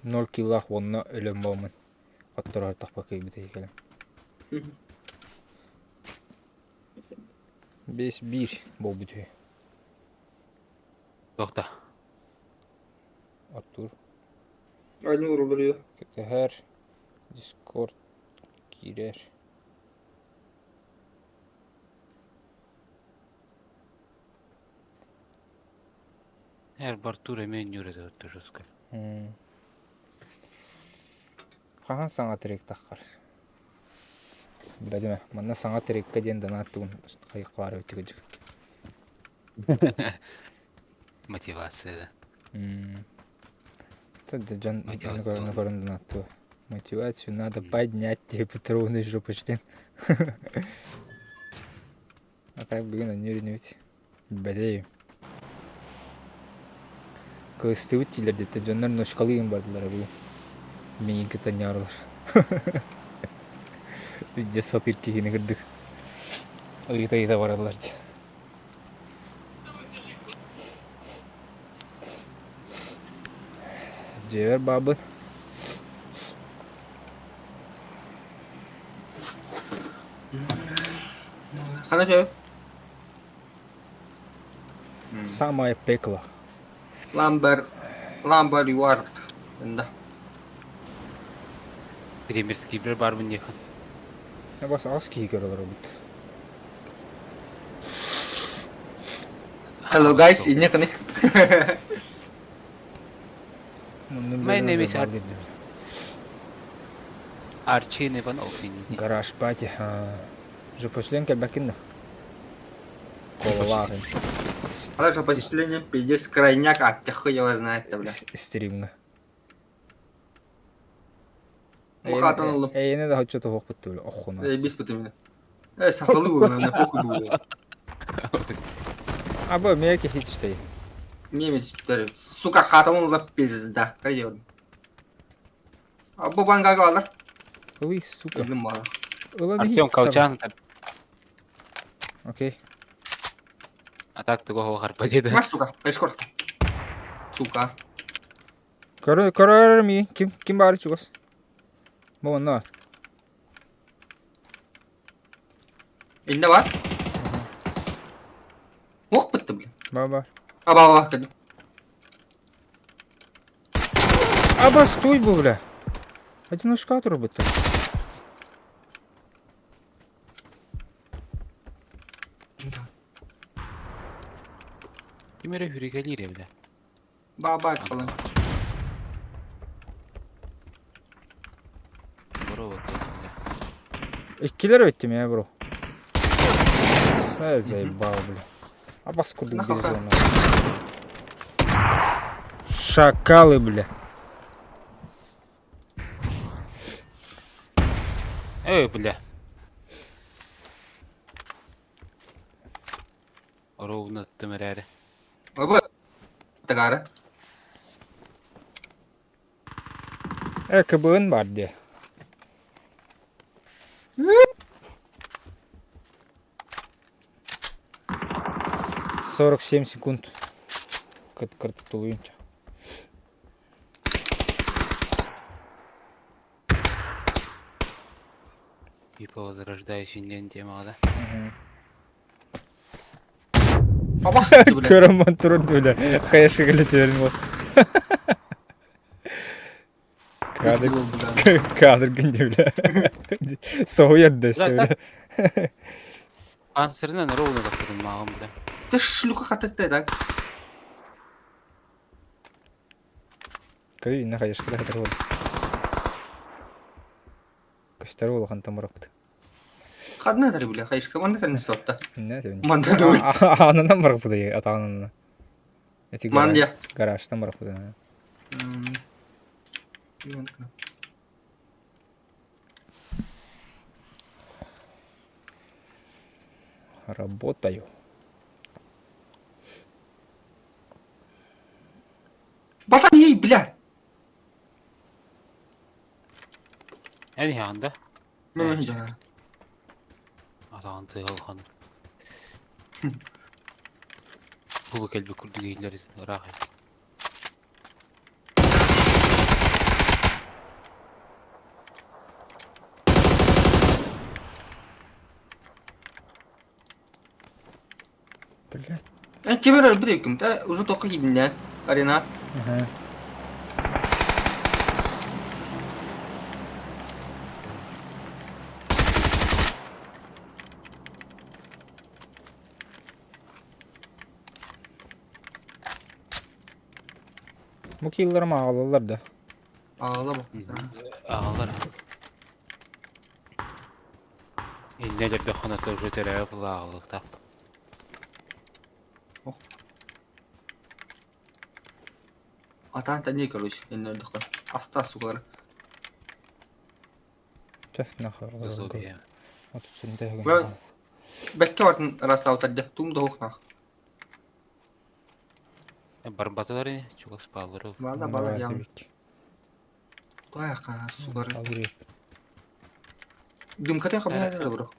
Ноль килах уонна өлөн буолмун. Хотторор тахпа кыйбыт кэлэн. 5-1 буолбут үһү. Туохта? Артур Ойнуур уларыйа. кэтэһэр. Дискорд киирэр. Эр Артур эмиэ ньүүрэ сырытта жестко. Хаһан саҥа трек таххар? Билэдимэ, манна саҥа треккэ диэн донат тугун хайык баар эбит кыдьык. Мотивация. Дьон көрөн донаттыа. Мотивацию надо поднять тебе Петровну жопочтен. А так бүгүн өнүрүнүбүт. Бэлэйим. Кыстыбыт дииллэр диттэ дьоннор ночкалыын бардылар бүгүн. Миигин кытта ньаарылар. Видде сатыыр киһини кырдык. Ыйыта-ыйыта бараллар дии. Дьиэбэр баабын. Хана сөп? Самое пекло. Ламбер, Ламбер Юарт. Да. Кремерскийбер барбын диэхин. Бас аҕыс киһи көрө олоробут. Hello guys, инне кыны. My name is Арчи Иванов. Гараж пати. Жопочлен кэлбэккин да? Кололааҕын. Хорошо, посещение пиздец крайняк, а ты хуй его знает, бля. Стримҥа. Ухатан ыллым. Эйэни да хоччо туһуохпут түбүл оххуна. Э, бис бутым. Э, сахалы угна, похуй була. Аба, мия киһи түстей. Немец, сука, хатан ылла пизда. Кайдён. Абы банга алар. Ой, сука. Өлүм бала. Ылан Артем Колчан. Окей. А так туга хоохар победа. Маш, сука, эшкорт. Сука. Көрө көрөр ми ким ким баар чугас. Бу онно. Инде бар. Ох бітті, блин. Бар бар. Аба, аба, кәді. Аба, стой бу, бля. Одиночка турбут. Ким эрэ хүрүгэлиир эбитэ. Ба, ба, қалан. Бро, вот бля. Иккилэр өттүм я, бро. Э, заебал, бля. Абас курдук Нахуй. безумно. Шакалы, бля. Эй, бля. Ровно тымырары. Аба. Тагара. Э, КБН бар де. 47 секунд. Кыт кыртулуйунча. Типа возрождаюсь Финляндия мала. Абас, бля. Көрөмөн турун бля. Хаешка келетерин бол. Кадр кадр гинде бля. Соуяр десе бля. Панцирынан ровно тахтым мағым бля. Ты шлюха хататты, так? Көрүй, инна хайышкыда хатар буол. Көстөр улахан тамыраппыт. Ханна атары бile, хайышка манна кэлин сотта. Инна себин. Манна дуй. Аанынан бараппыт атаанына. Эти Ман дия. гаражтан бараппыт. Работаю. Батан ей, бля. Эн иһэҕин да? Мен мен жана. Атаҕын тыаһа улахан. Бу кэлбит курдук иһиллэр ыраах эбит. Блядь. Эн ким эрэ өлбүт эбиккин да уже тоққа киирдин арена. Ага. Бу киллерим аҕалаллар да. Аҕала бу. Аҕалар. Иннэ өлөрдөххүнэ уже төрөөбүт була аҕалыахтаах. Атаан тэнии короче, иннэ өлдөххө. Аста сукалары. Чэ, нахуй. Зомби. Отут Бэккэ бартын рассаутарда, тум да хуохнаах. Барбатылар ини, чугас бааллар ол. Баала баала диям. Туайака сукары. Дымкатын хабар бро.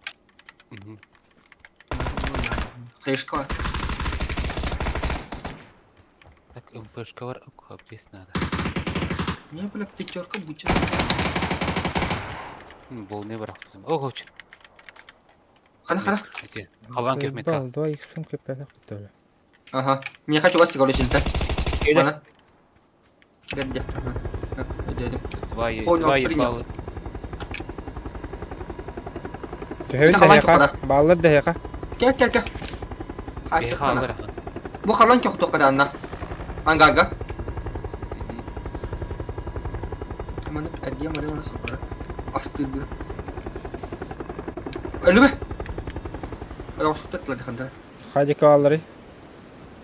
Хаешка. Так, МПшка бар, объезд надо. Не, бля, пятерка буча. Болны бырахтым. Ого, чё. Хана хана. Халан кеп метка. Два икс кем кеп пятак Ага. Мне хочу вас короче, так. Ана. Где? Ага. Дядя. Два Понял, два принял. ебалы. Төһөбүн Халан дэһиэхэ, көхтөрө. бааллар дэһиэхэ. Кэ кэ кэ. Хасы хана. Бэйхалар. Бу халан көхтө каданна. Ангарга. Маны эргиэ мары мары супара. Астырды. Өлүбэ. Ой, суттаттылар хандара. Хадика бааллары.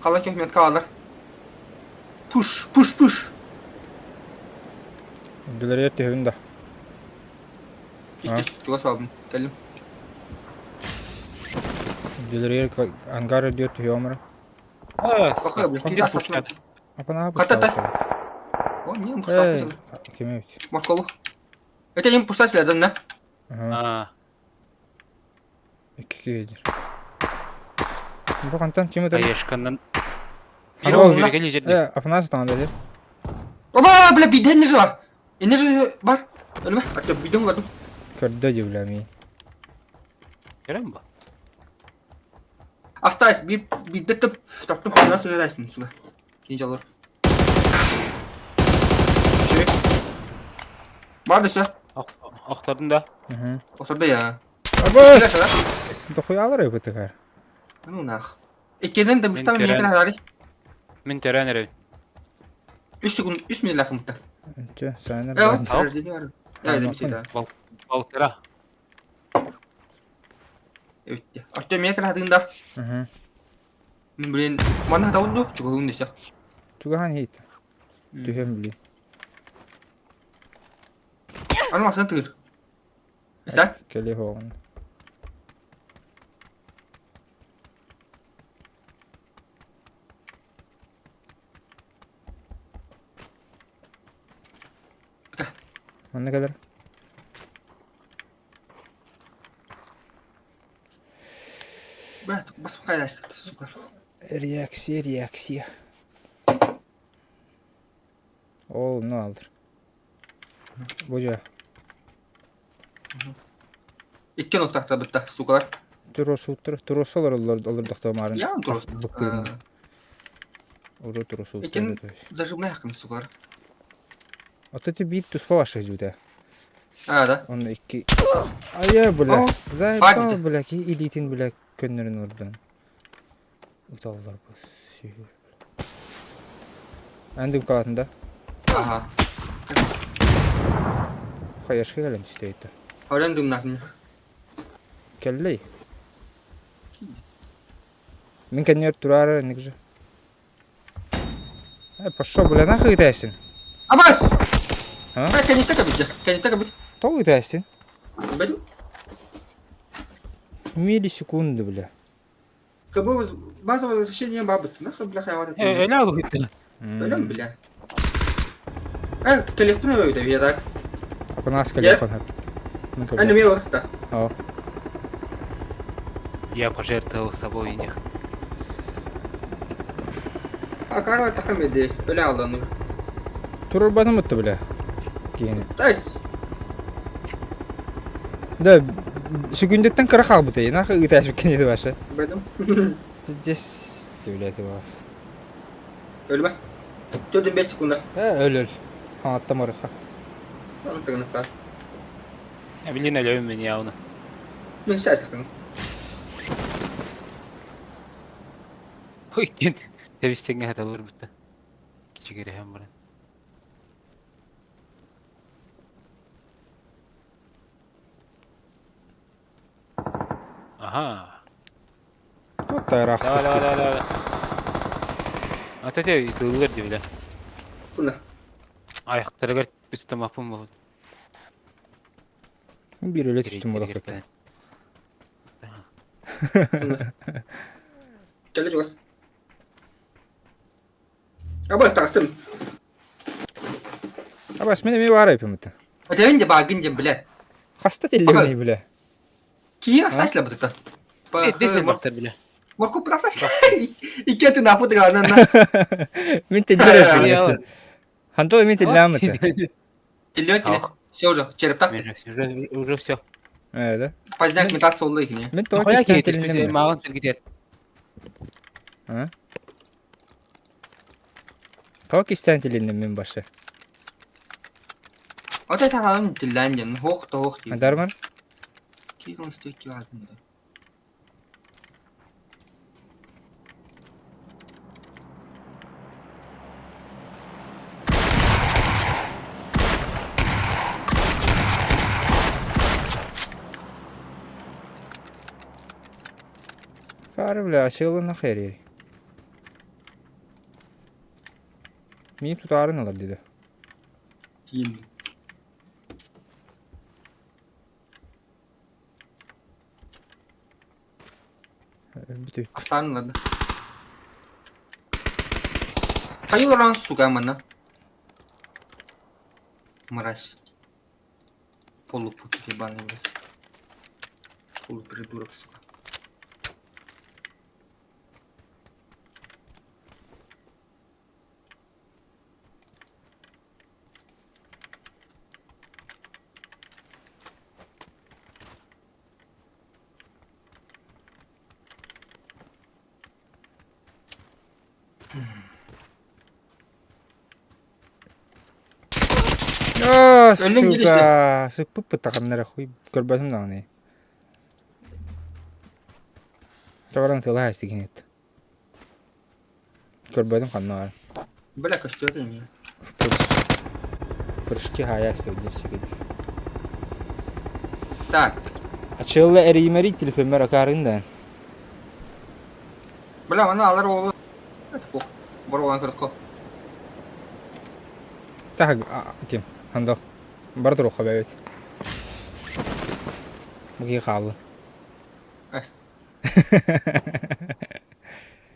Халан көхмет каалар. Пуш, пуш, пуш. Дүлэригэр түһэбин да. Түс, түс, чугас бабым. Кэллим. Дүлэригэр ангар үрдүгэр түһүөм эрэ. Баха, бля, Ким пуштады? Апанаа Хата-та. пуштаабыттар. О, не, Эй, пуштал. ким эбит? Моркову. Это им пуштал следом, да? Ага, А, икки киһи Бу хантан ким өтөр? Хаешканнан. Ана ол- Бері кел жерде. Э, Апанаас таҥан деді. Оба, бля, биден не бар. Не же бар. Өлмө, ача биден бар. Көрдө дии бля миин. Көрем ба? Остались, би бидет таптым, нас играйсың, сука. Кинжалар. Чек. Бар десе. Охтадым да. Мгм. Отырды я. Абас! Дохуялар эбитигэр. Ну нах. Иккенен де мустам Мен мен көрән. хари. Мен төрән эребин. 3 секунд, 3 минут лахымта. Чэ, сайнар Э, баар. подожди, бар. Я иди сюда. Балтыра. Өттө. Артем мен хадында. Мгм. Блин, мана тауды, чугун десе. Чугахан хит. Түһэм били. Аны масын тыр. Сен? Кэлиэ хоҕун. Манна кэлэр. Брат, бас кайдайсың, сука. Реакция, реакция. Ол, ну алдыр. Бу дьэ. Икки нуктакта битте, сукалар. Туруорсууттар, туруорса олороллор олордохто маарын. Я турус. Буккуйун. Уру туруорсууттар. Иккен зажимная хакын, сукалар. Ото ти биир туспа ваша жүүтэ. А, да. Онно икки. Айа, бля. О, Заебал, бардыта. бля, ки илиитин, бля, көннөрүн ордон. Уталлар бу. Сүйүр. Эн дым калатын да? Ага. Хаешка кэлэн түстэ это. Орен дымнатын. Кэллэй. Мин кэннигэр тураары инник же. Э, пошел, бля, нахуй ытайсың? Абас! А? А, кэнниттэ кэбит, кэнниттэ кэбит. Тоҕо ытайсың? Бэдим. Миллисекунды, бля. Кабы базовое возвращение бабы. Нахуй, бля, хайван. Өлө алгыттын. Өлөм, бля. Э, телефон өйдө, я так. Апанас телефон. Аны мен орта. О. Я пожертвовал собой и них. Акарва такам edi. Өлө алдану. Турбаным өттө, бля. Киһини. Тайс. Да, сүгүндеттен кыра хаалбыт ей, нахуй ытаашып кини башы. Бэдим. Пиздец, блядь, вас. Өлмө. 4-5 секунда. Э, өл өл. Хаңаттам арыха. Аны тыгыныктар. Блин, өлөм мен явно. Мен сәстің. Ой, кент. Тебистеңге хаталыр бутта. Кичигере hem баран. Ага. Тут тайрах Давай, давай, түстү. давай, давай. Ата те ытылыр ди биле. Куна. Аяктарыгар үстемапым болот. Бир өлө түстүм болот экен. Келе жугас. Абас тастым. Абас мен эми бар айпым это. Атабын де багын дем, бля. Хаста теллегни, бля. Кийин асасла бутта. Бактар биле. Морку прасас. Икки атын апы дыганан на. Мен теллер Ханто мен теллям это. Теллер теле. Все уже, череп так. Уже уже все. Э, да. Поздняк метаться олды их не. Мен тоға кистен теллем. Маған сиргитер. А? Тоға кистен теллем мен башы. Ата тагалым телләнден. Хох та хох. Адармар? Кийин стойки алдым. Кары, бля, ашылы нахер ери. Мин тутарын алар диде. Кийин. Бүтү. Асланлады. Хайылран сука мана. Мразь. Полупут ебаный, блядь. Полупридурок, сука. А, Өлүң сука. Сыппып бытаханнара хуй көрбөтүм даҕаны. Табаран тыла астигинет. Көрбөтүм ханна. Бля, костер не. Прыжки хаясты десигит. Так. Ачылла эримери телефонмер акарында. Бля, аны алар оğlu. Это плохо. Бар olan кырыкка. Так, ким? Хандал. Бар туруха бэбит. Буги хаалла. Эс.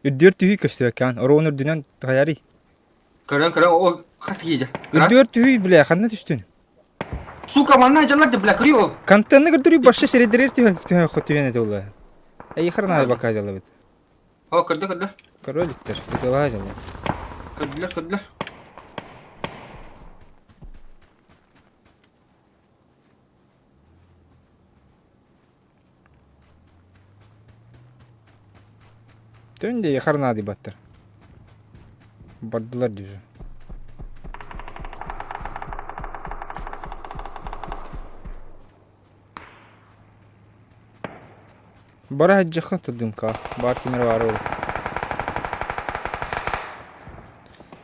Үрдүөр түһүй көстүөккэн. Ороон үрдүнэн тахаяри. Көрөн көрөн о хас кийже. Үрдүөр түһүй бля, ханна түстүн. Сука, манна жалар бля, кыры ол. Контентны көрдөрүү башы сиредерер түһэн түһэн хотуен эте улла. Эй харна бака жалабыт. О, көрдө көрдө. Короликтер, ытылаа жала. Көрдүлөр көрдүлөр. Түнде харна баттар. Бардылар дюжа. Бара хаджахан тудымка. Бар кимер бар ол.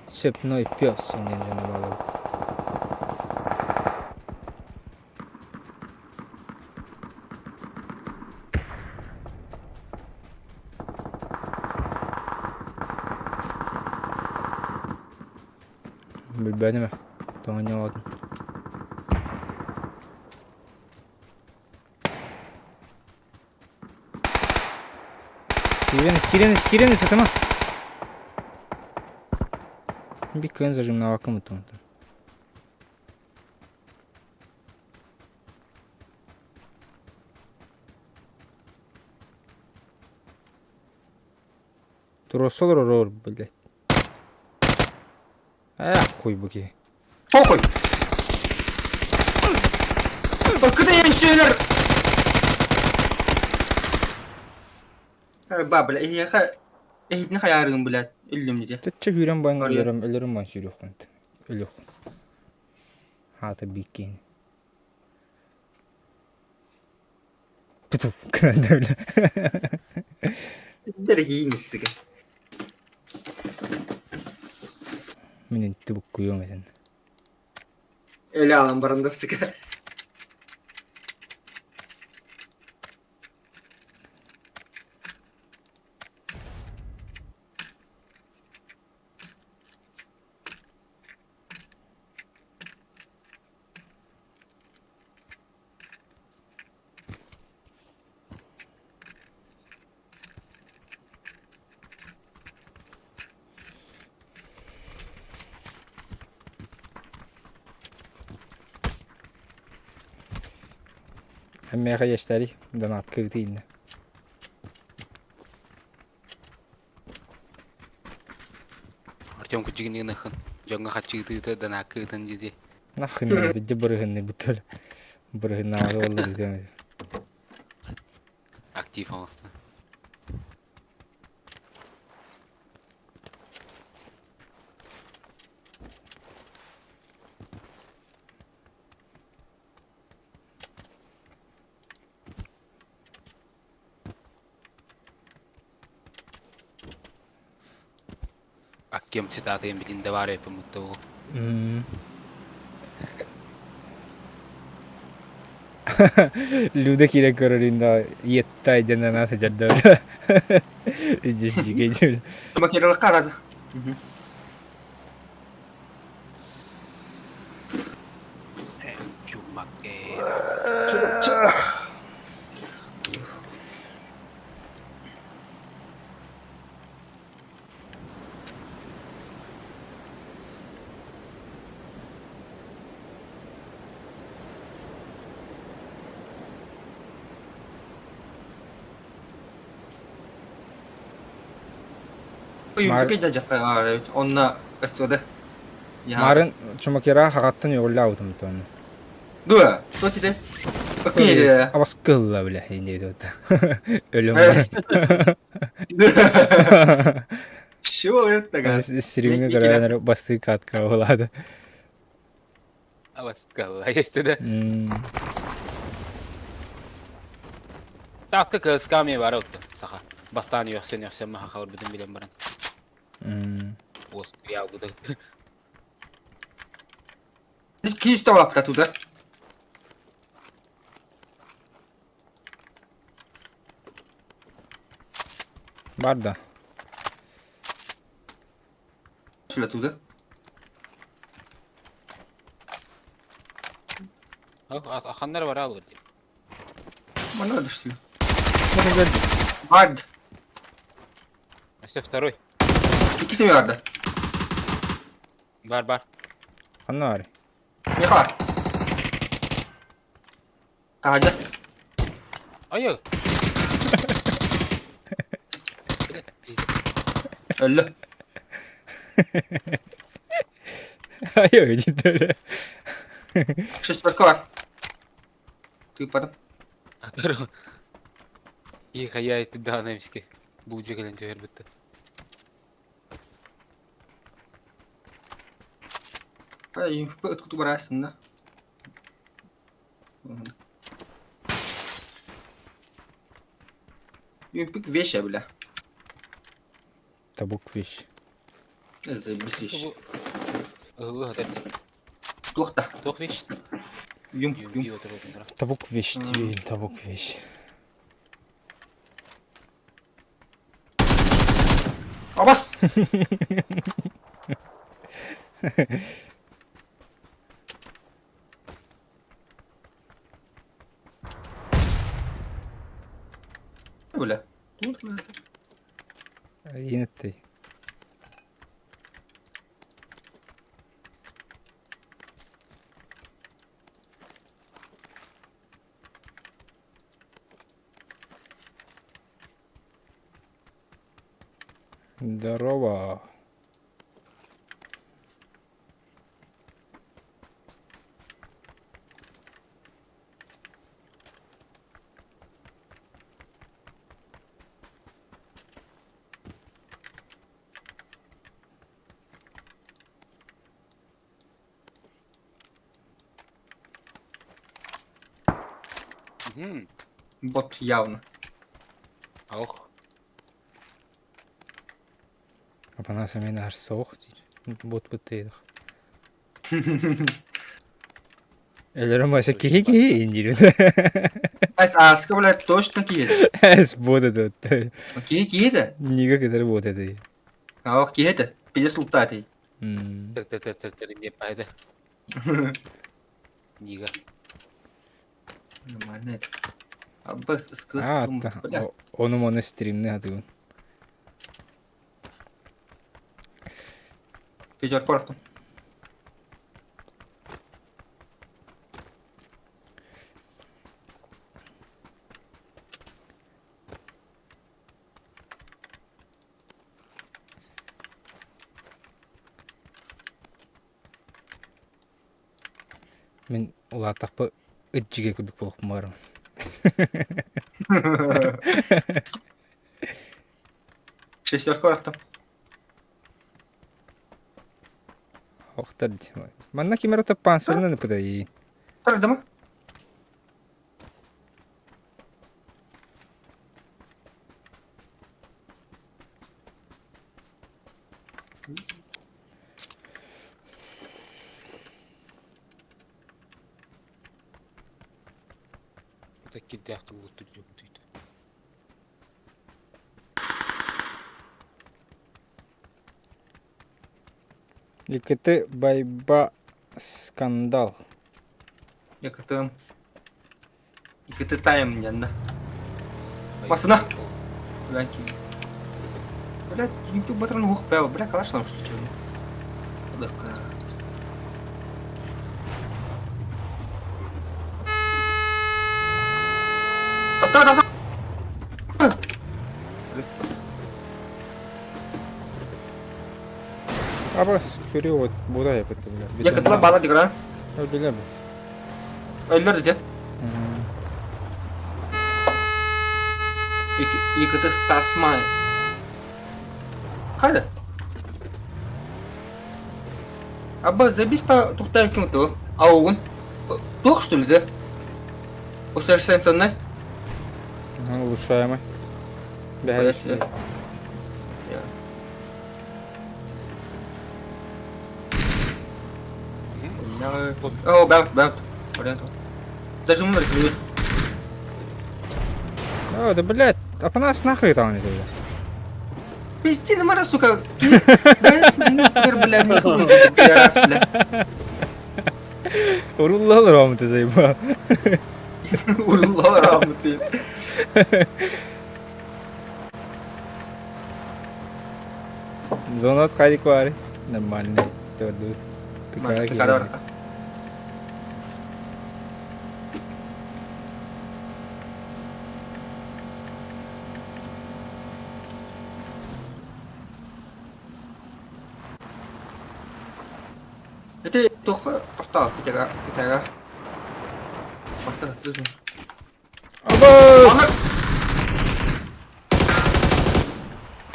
Цепной пес инен жана балабыт. Билбэтим ээ. Тоҥонньоҕотун. Киирэн ис, киирэн ис, киирэн ис, сытыма. Bir кыын зажимнаваккын бутун. Туруорса олорор, блядь. Эх, хуй бу киһи. Похуй! Кытай Ба, бля, эһиэхэ эһитини хайаарыгын, блядь, өллүм дии. Төччө күүрэн бан өлөрөм, өлөрөм бан сүүрүөххүн. Өлүөххүн. Хаата бииккиин. Дэрэгиин сыга. Мин инти буккуйуом этин. Өлө алан баран да сыга. Эммиэхэ иэстэри донат кыытыйна. Артем кучугиныгын дьоҥҥо хаччыытыыта данааккыытын диди. Нахуй мен бидди бырыһынны бүтөл. Бырыһыннаабы оллар үтэн. Актив оҥостон. Аккем цитатыйын билин да баар эппин бу. Люда киирэн көрөрүн да иэттай диэн анаан сылдьар Дьигэ Макералыкка араза. Чумакера. Онно өссөдө. Марын Чумакера хаҕаттан үөҕүллаабытым тону. Дуо, что тебе? Окей. Абас кылла бile инде Өлөм. Чего это? Стримге көрөнөр басты катка болады. Абас кылла есть да. Таатка кысками бар отты саха. Бастаан үөхсен үөхсен маха хабарбытын билен баран. Уос ялгыды. Киз талапта туда. Бар да. Шүле туда. Аханнар бар алыр. Мана дышли. Бар. Все второй. Иккиси барды. Бар бар. Ханна бар? Меха. Таһадьа. Айы. Өллө. Айы диде. Шестерка бар. Тыпадым. Их, я эти данемски. Бу жегэлен түһэр битте. Ай, откуда барасың да? Юпик вещи, бля. Табук вещь. Заебись. Туох та. Туох вещь. Юм, юм. Табук вещь, тебе табук вещь. Абас! Бля. Иинэттэй. Здорово. Мгм. Бот явно. Ох. Апанас эмиэ наар суох диир. Бот быттыйдах. Өлөрөм баса киһи киһи индиир. Ас ааска, блядь, точно киһи. Эс бот это. Киһи киһи да. Нига кытары бот это. Ах, киһи это. Пиздец лутатый. Тэр не пайда. Нига. Нормально это. Аббас, скыс, А, бля. ону мону стримни хатыгын. Пятерку рахтым. Мин улааттахпа ыт дьигэ курдук буолуохпун баҕарабын. Шестерка рахтым. Охтар Манна ким эрэ таппаансырынан ыпытайыы. Тардама. Это кирдээх тугутtur дьомтуйду. Икити байба скандал. Якытым. Икити тайм дьанна. Басына! Блядь. Блядь, YouTube батырын ух бэл, бля, калаш там что чего. Да, да, да. Абас көрүө бура yapıttı бля. Якытла бала дигра. Öldüler bu. Öldür dedi. Икити стасмай. Хайда. Аба, забись по тухтаем кем-то. А он? Тух, что ли, да? Усовершенствованный? Улучшаемый. Бля, О, бам, бам. Зажиму на рекламу. О, да блядь, а по нас нахуй там не бля. Пизди на мара, сука. Бля, бля, бля. Уруллал Ром ты заебал. Уруллал Ром ты. Зонат кайдик бар. Нормальный. Төрдү. Пикада барха. Ити туохха тохтоол итигэ итигэ Махтан Абас!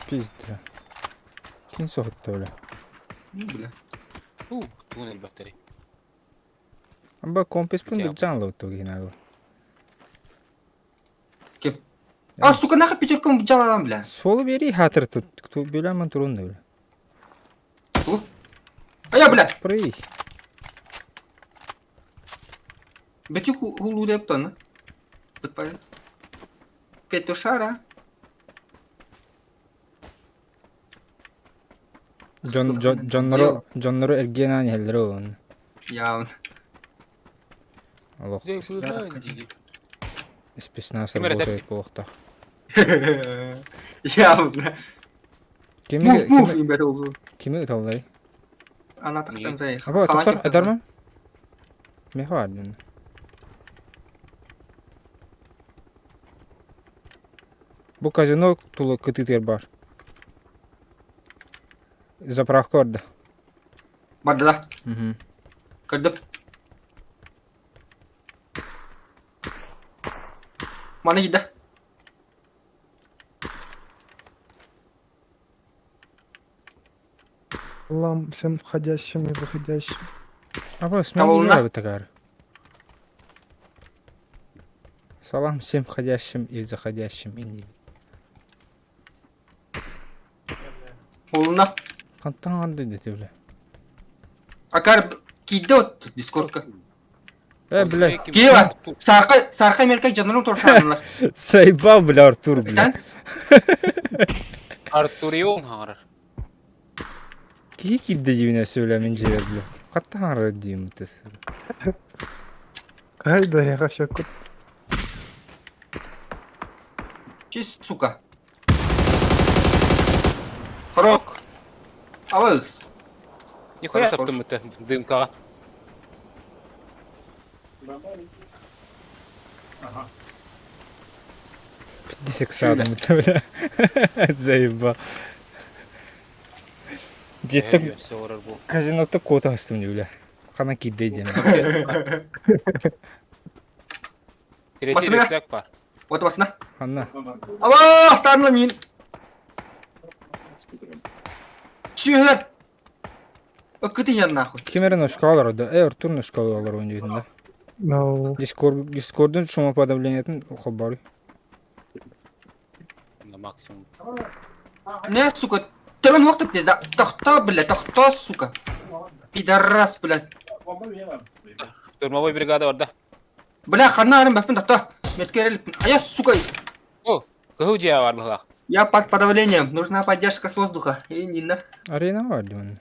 Пизда. Кин соһутта бля. Бля. У, тугун элбэхтэри. Аба комписпын быдьаан лотту киһинэ Ким? А, сука, нахуй пятерком бдьалалам, бля. Суолу биэрии хаатыр тут бүлээмэн турун да бля. Ту? А я, бля! Прый. Бэти хулу деп тонна. Подпали. Петушара. Дьон дьон дьоннору дьоннору эргиэн иһэллэрэ олон. Явно. Олох Я так Диги. спецназ Ким эрэ работает буолуохтаах. Явно. Кими Мув, мув, кими ребята, углу. кими ыталлай? Она так там за Аба, тоқтар, айдарма? Меха ардын. Бу казино тула кытытыр бар. Заправка орда. Барды да. Угу. Көрдüm. Маны киирдэ. Лам всем входящим и выходящим. Аба, Таволна. смело такар. Салам всем входящим и заходящим и не. Холуна. Хантан арды дети, бля. Акар киирдэ от дискордка. Э, бля. Киева. Сарка, сарка Америка жанырын торсанылар. Сайбал, бля, Артур, бля. Sen? Артурион хаҥарар. Киһи киирдэ дьиибинэ сөбүлэ мин дьиэбэр, бля. Хаттаан ары диим тыс. Ай да я вообще кут. Чиз, сука. Хорок. Авылс. Нихуя Хорош. саптымыта дымкаҕа. Пятьдесят садом, бля. Заебал. Дьиэттэн Все олорор бу. казинота куота астым бля. Хана киирдэ диэн. Третий Басына. рюкзак бар. Вот басына. Ханна. Ава, астарына мин. Сүйелер. Өкіті ян нахуй. Ким эрэ ножка олорор да? Э, Артур ножка олорор диэтин да. No. Дискорд, Дискордун шумоподавлениетин холборуй. На максимум. Не, сука, Төбөн уақты пизда. Тохто, бля, тохто, сука. Пидорас, блядь. Штурмовой бригада бар да. Бля, хана арым бәпін тохто. Меткерелік. А я, сука, О, кыһыл дьиэ бар быһылаах. я под подавлением. Нужна поддержка с воздуха. И не на. Арена бар диэн.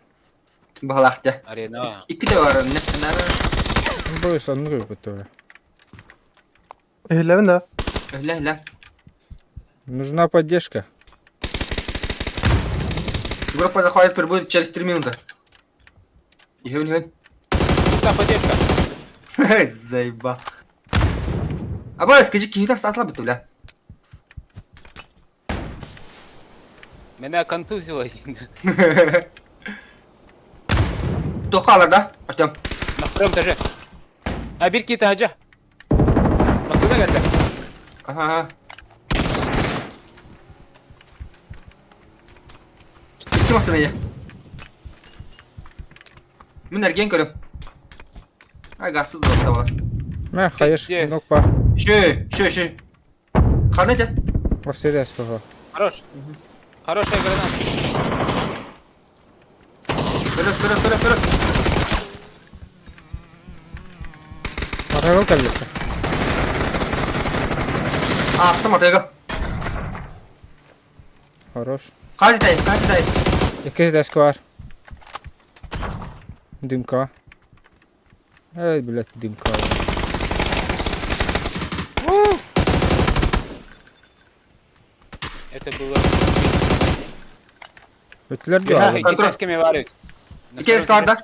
Балахта. Арена. Икки де бар. Не, на. Бойс оннук өпөттө бля. Иһиллэбин да. Ля, ля. Нужна поддержка. Группа заходит, прибудет через 3 минуты. Иһэн, иһэн. Нужна поддержка. Заеба. Аба, скажи, киһи сатла буту, бля. Меня контузило. Тоқалар да, Артем. На втором этаже. А бир киһи таһырдьа. Массыына кэллэ. Ага, ага. Икки массыына я. Мин эрген көрөм. Ай, гасыл да бар. Мэ, хайыш, Где? нок бар. Шö, шö, шö. Хана те. Орседе спаха. Хорош. Хорошая граната. Вперед, вперед, вперед, вперед. Арагыл кэллэхэ. А, астым атыга. Хорош. Хазы тай, хазы тай. Иккис дэске бар. Дымка. Эй, блядь, дымка. Это было... Өтүлэр Бля, дуо? икки саскеме бар эбит. Икки эске бар да.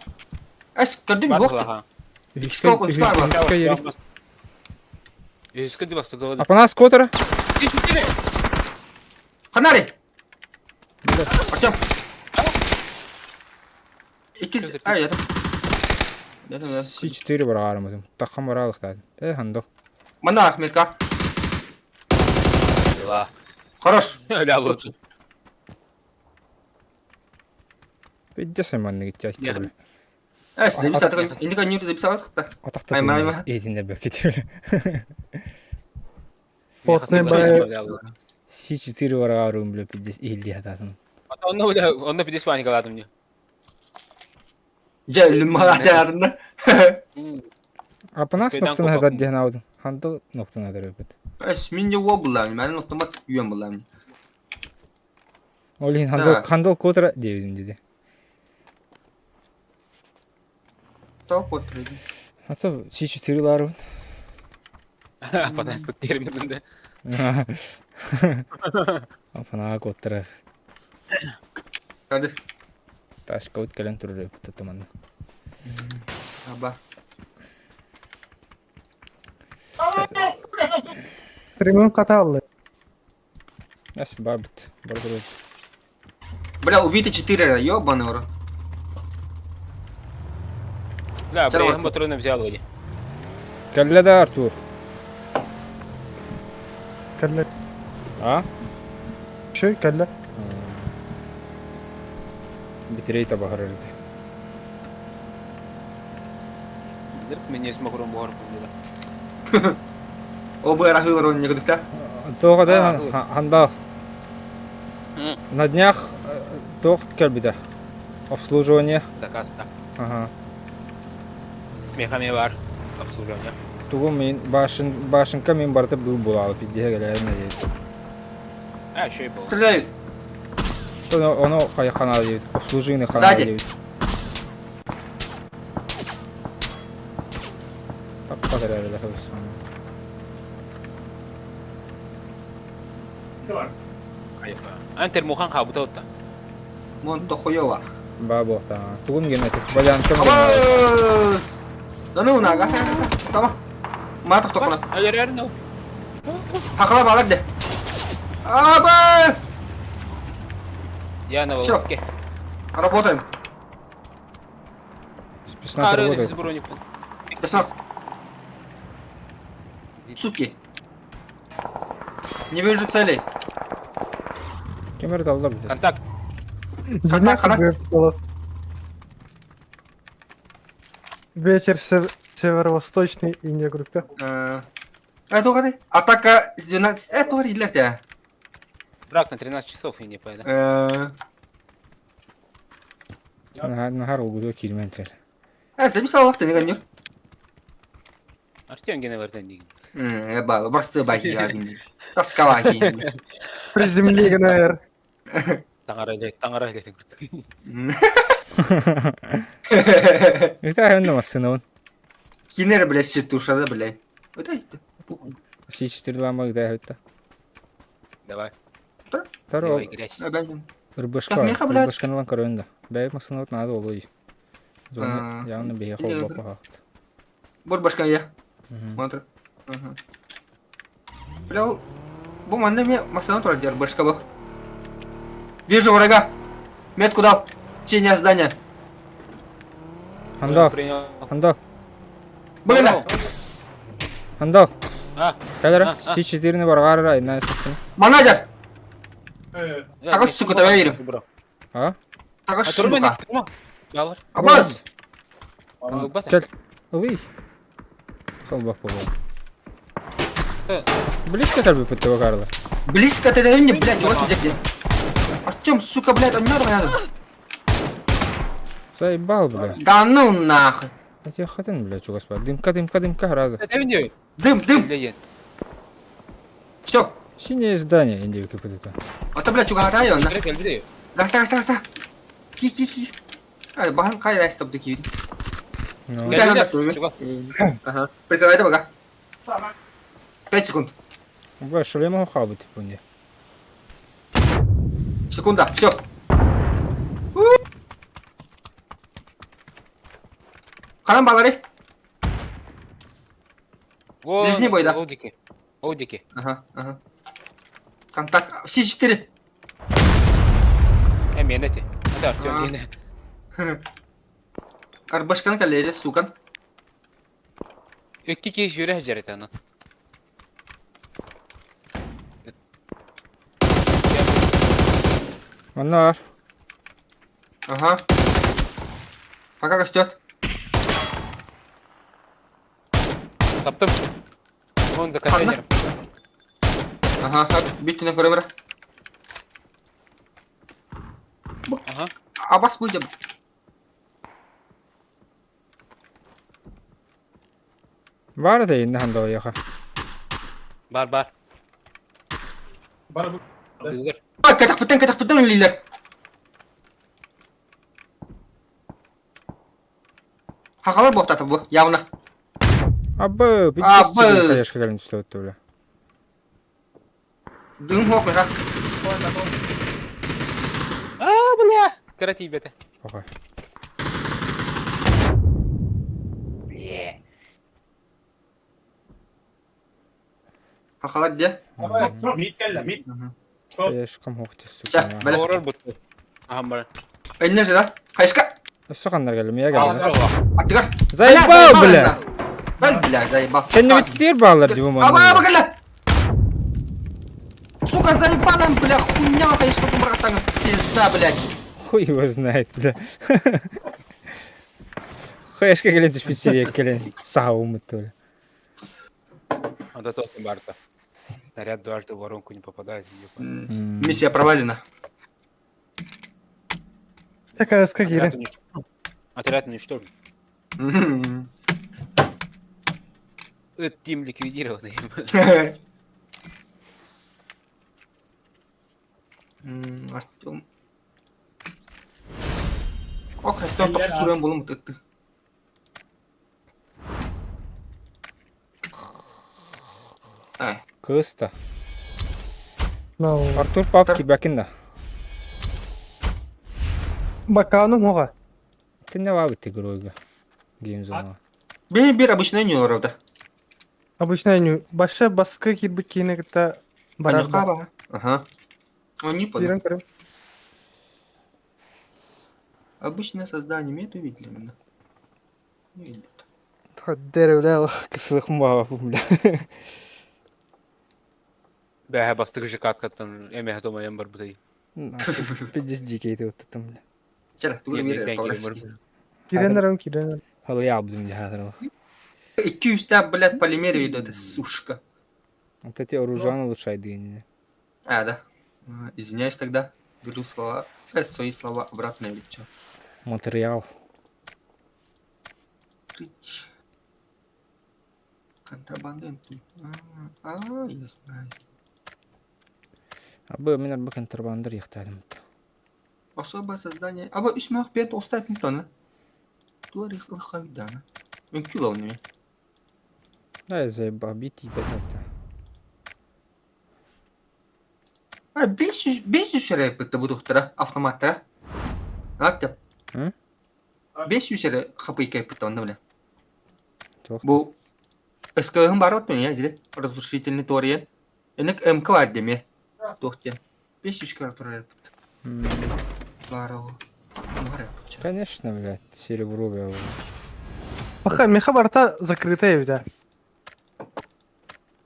Эс, көрдүм, Бар yok. быһылаах. Үскэ, үскэ бар. Үскэ ери. Үскэ дибасты голоду. Апанас котора. Ханари. Артем. Икки, ай, ятым. Ятым, ятым. С4 бар аарымытым. Тахам бар алыктадым. Э, хандо. Мана, Ахметка. Хорош. Ля лучше. Пиздец манныгы тяйки, Нет. бля. Эс, записать. Инди конью записать та. Атакта. Ай, ай, ай. Эдине бөкет, бля. Потный бай. С4 бар аарым, бля, пиздец. Илли хататын. Онно бля, онно пиздец паникаладым мне. Жа, үлүм мага Апанас Үскэдэн ноктун копа. хатар диэн аудым. Хандо ноктун хатар өпөт. Эс, мин де уол буллам, мен автомат үйен буллам. Ол иһин хандол Так. хандол котора диэбитим диди. Топ вот. Ата С4 ларыбын. Апанас тут термин да. Фанага куоттарар. Кадыр. Ташкабыт кэлэн турар эбит манна. Аба. Стримым каталлы. Эс барбыт. Бар турар. Бля, убиты 4 ёбаный урод. Бля, бля, патроны взял вроде. Кэллэ да Артур? Кэллэ. А? Чөй кэллэ. Битрей табаһар эрдэ. Мен не смогу буһар буолла. Оба арахылар он негдыкта. Туох да хандал. На днях туох кэлбитэ. Обслуживание. Заказ да. Ага. Мехами бар. Обслуживание. Тугу мин башын башынка мин барыта бу булалы пиздеһэ кэлээрин диэбит. А, еще и был. Стреляют. Ону ону хайа ханаада диэбит. Обслуживание ханаада Сзади. диэбит. Таппат эрэ Антер мухан хабыта отта. Мон тохуева. Баа буохтаа. Тугун генетик. Валянкам Абас! Да ну нага. Тама. Ма тохтохуна. Алерер ну. Хакала балар де. Аба! Я на Всё. волоске. Работаем. Спецназ работает. Спецназ. Суки. Не вижу целей. Кемер далда бит. Контакт. Дьиҥнээх хана. было. Ветер северо-восточный и не группе. Э, тугады. Атака с 12. Э, тугады илер Брак на 13 часов и не пойду. Э, Нахар угуду кирмен чер. э, сен мисал вакыт не Артем Геневерден деген. Э, ба, просто баки ягин. Тоскава ягин. Приземли ГНР. Таҥара илэ, таҥара илэ Это хэнна массынаун. Кинер, блядь, ситуша, да, блядь. Вот это, похуй. Си-четыре лама где это? Давай. Таро. Давай, грязь. Рыбашка. Так, меха, блядь. Рыбашка налан коройнда. Бәй массынаут надо олой. Зона явно бейе холба пахат. Бор башка я. Мантра. Бля, бу манна ме массынаут турар дер башка бу. Вижу врага. Метку дал. Синее здание. Хандал. Хандал. Блин. Хандал. А. Кәлер, Си-четыре баргар айна. Менеджер. Тагыс, сука, давай верим. А? Тагыс, сука. Абас. Кел. Ылый. Холбак болу. Близко тебе пытты Карла. Близко ты дай мне, блядь, чего сидеть? Артем, сука, блядь, он не надо. Заебал, бля. Да ну нахуй. Я тебе хатын, бля, чего спать. Дымка, дымка, дымка, раза. Дым, дым. Все. Синее здание, индивики пытыта. А то, блядь, чего хатаю, на. Гаста, гаста, гаста. Ки, ки, ки. Ай, бахан кай райс топ дики. Ага. Прикрывай это пока. 5 секунд. Бля, шлема хабы, типа, не. Секунда, все. Харам балары. Ближний бой, да? Оудики. Оудики. Ага, ага. Контакт. Все четыре. Э, мен эти. Да, Артем, мен. Арбашкан коллеги, сука. Икки кеш жүрә жарыт аны. Манар. Ага. Пока растет. Таптым. Вон за контейнером. Ага, бить на корабля. Ага. Абас будет. Бар да инде ханда яха. Бар, бар. Бар бу. Ай, катах пытын, катах пытын лилер. Хахалар боқтаты бу, явно. Абы, Абы. Конечно, калин стоит бля. Дым хоқ меха. А, бля! Кыра тиийбэтэ. Похуй. Бля. Хахалар дьэ. Мид кэллэ, мид. Слишком хохти, сука. Ча, бля. Олорор бутты. Аһан баран. Инне же да. Хайска. Өссө ханнар кэллим, я кэллим. Аттыгар. Заебал, бля! Бэл, бля, заебал. Кэннибиттиир бааллар дии бу Аба, аба, кэллэ. Сука, заебал, бля, хуйня, хайска кумбратан. Пизда, блядь. Хуй его знает, бля. Хайшка кэлэн түспүт сирийэ кэлэн саха ууммут бля. Анда тохтун барта. Снаряд дважды в воронку не попадает. Миссия провалена. Такая скагири. Отряд уничтожен. Этот тим ликвидированный. Артем. Ок, Артем тохсус суруйан булум ытты. Кыыс да. Артур пап кибакин да. Бакану моға. Ты не вабыт игройга. Геймзона. Бир бир обычная не да. Обычная не. Баша баскы кирбик кийine кытта барар. Ага. Он не понял. Обычное создание имеет увидели именно. Не видит. Деревлял кысылых мава бля. Бэһэ бастыгы же каткаттан эмэһэ томайан барбытай. Пиздец дикий ты вот там бля. Чара, тугу мир Киренерем киренер. Халыя будем дихатырыл. Икки үстә, блядь, полимер идет, сушка. Вот эти оружие улучшай дыни. А, да. Извиняюсь тогда. Беру слова, свои слова обратно или что? Материал. Контрабанда. А, я знаю. Абы мен арба контрабандар яхтадым. Особое создание. Аба үс мах бет оставь не тонна. Туар их лхавидана. Мен кило не. Да, заеба, бить и бет. А 500 500 эрэ бытта будухтара автоматтара. Артем. 500 эрэ хапыйка бытта онно бля. Бу СКХ бар от меня, или разрушительный ториен. Энек МК бар деме. Тохтен. 500 кара турар бытта. Баро. Конечно, блядь, серебро, бля. Пока меха барта закрытая ведь.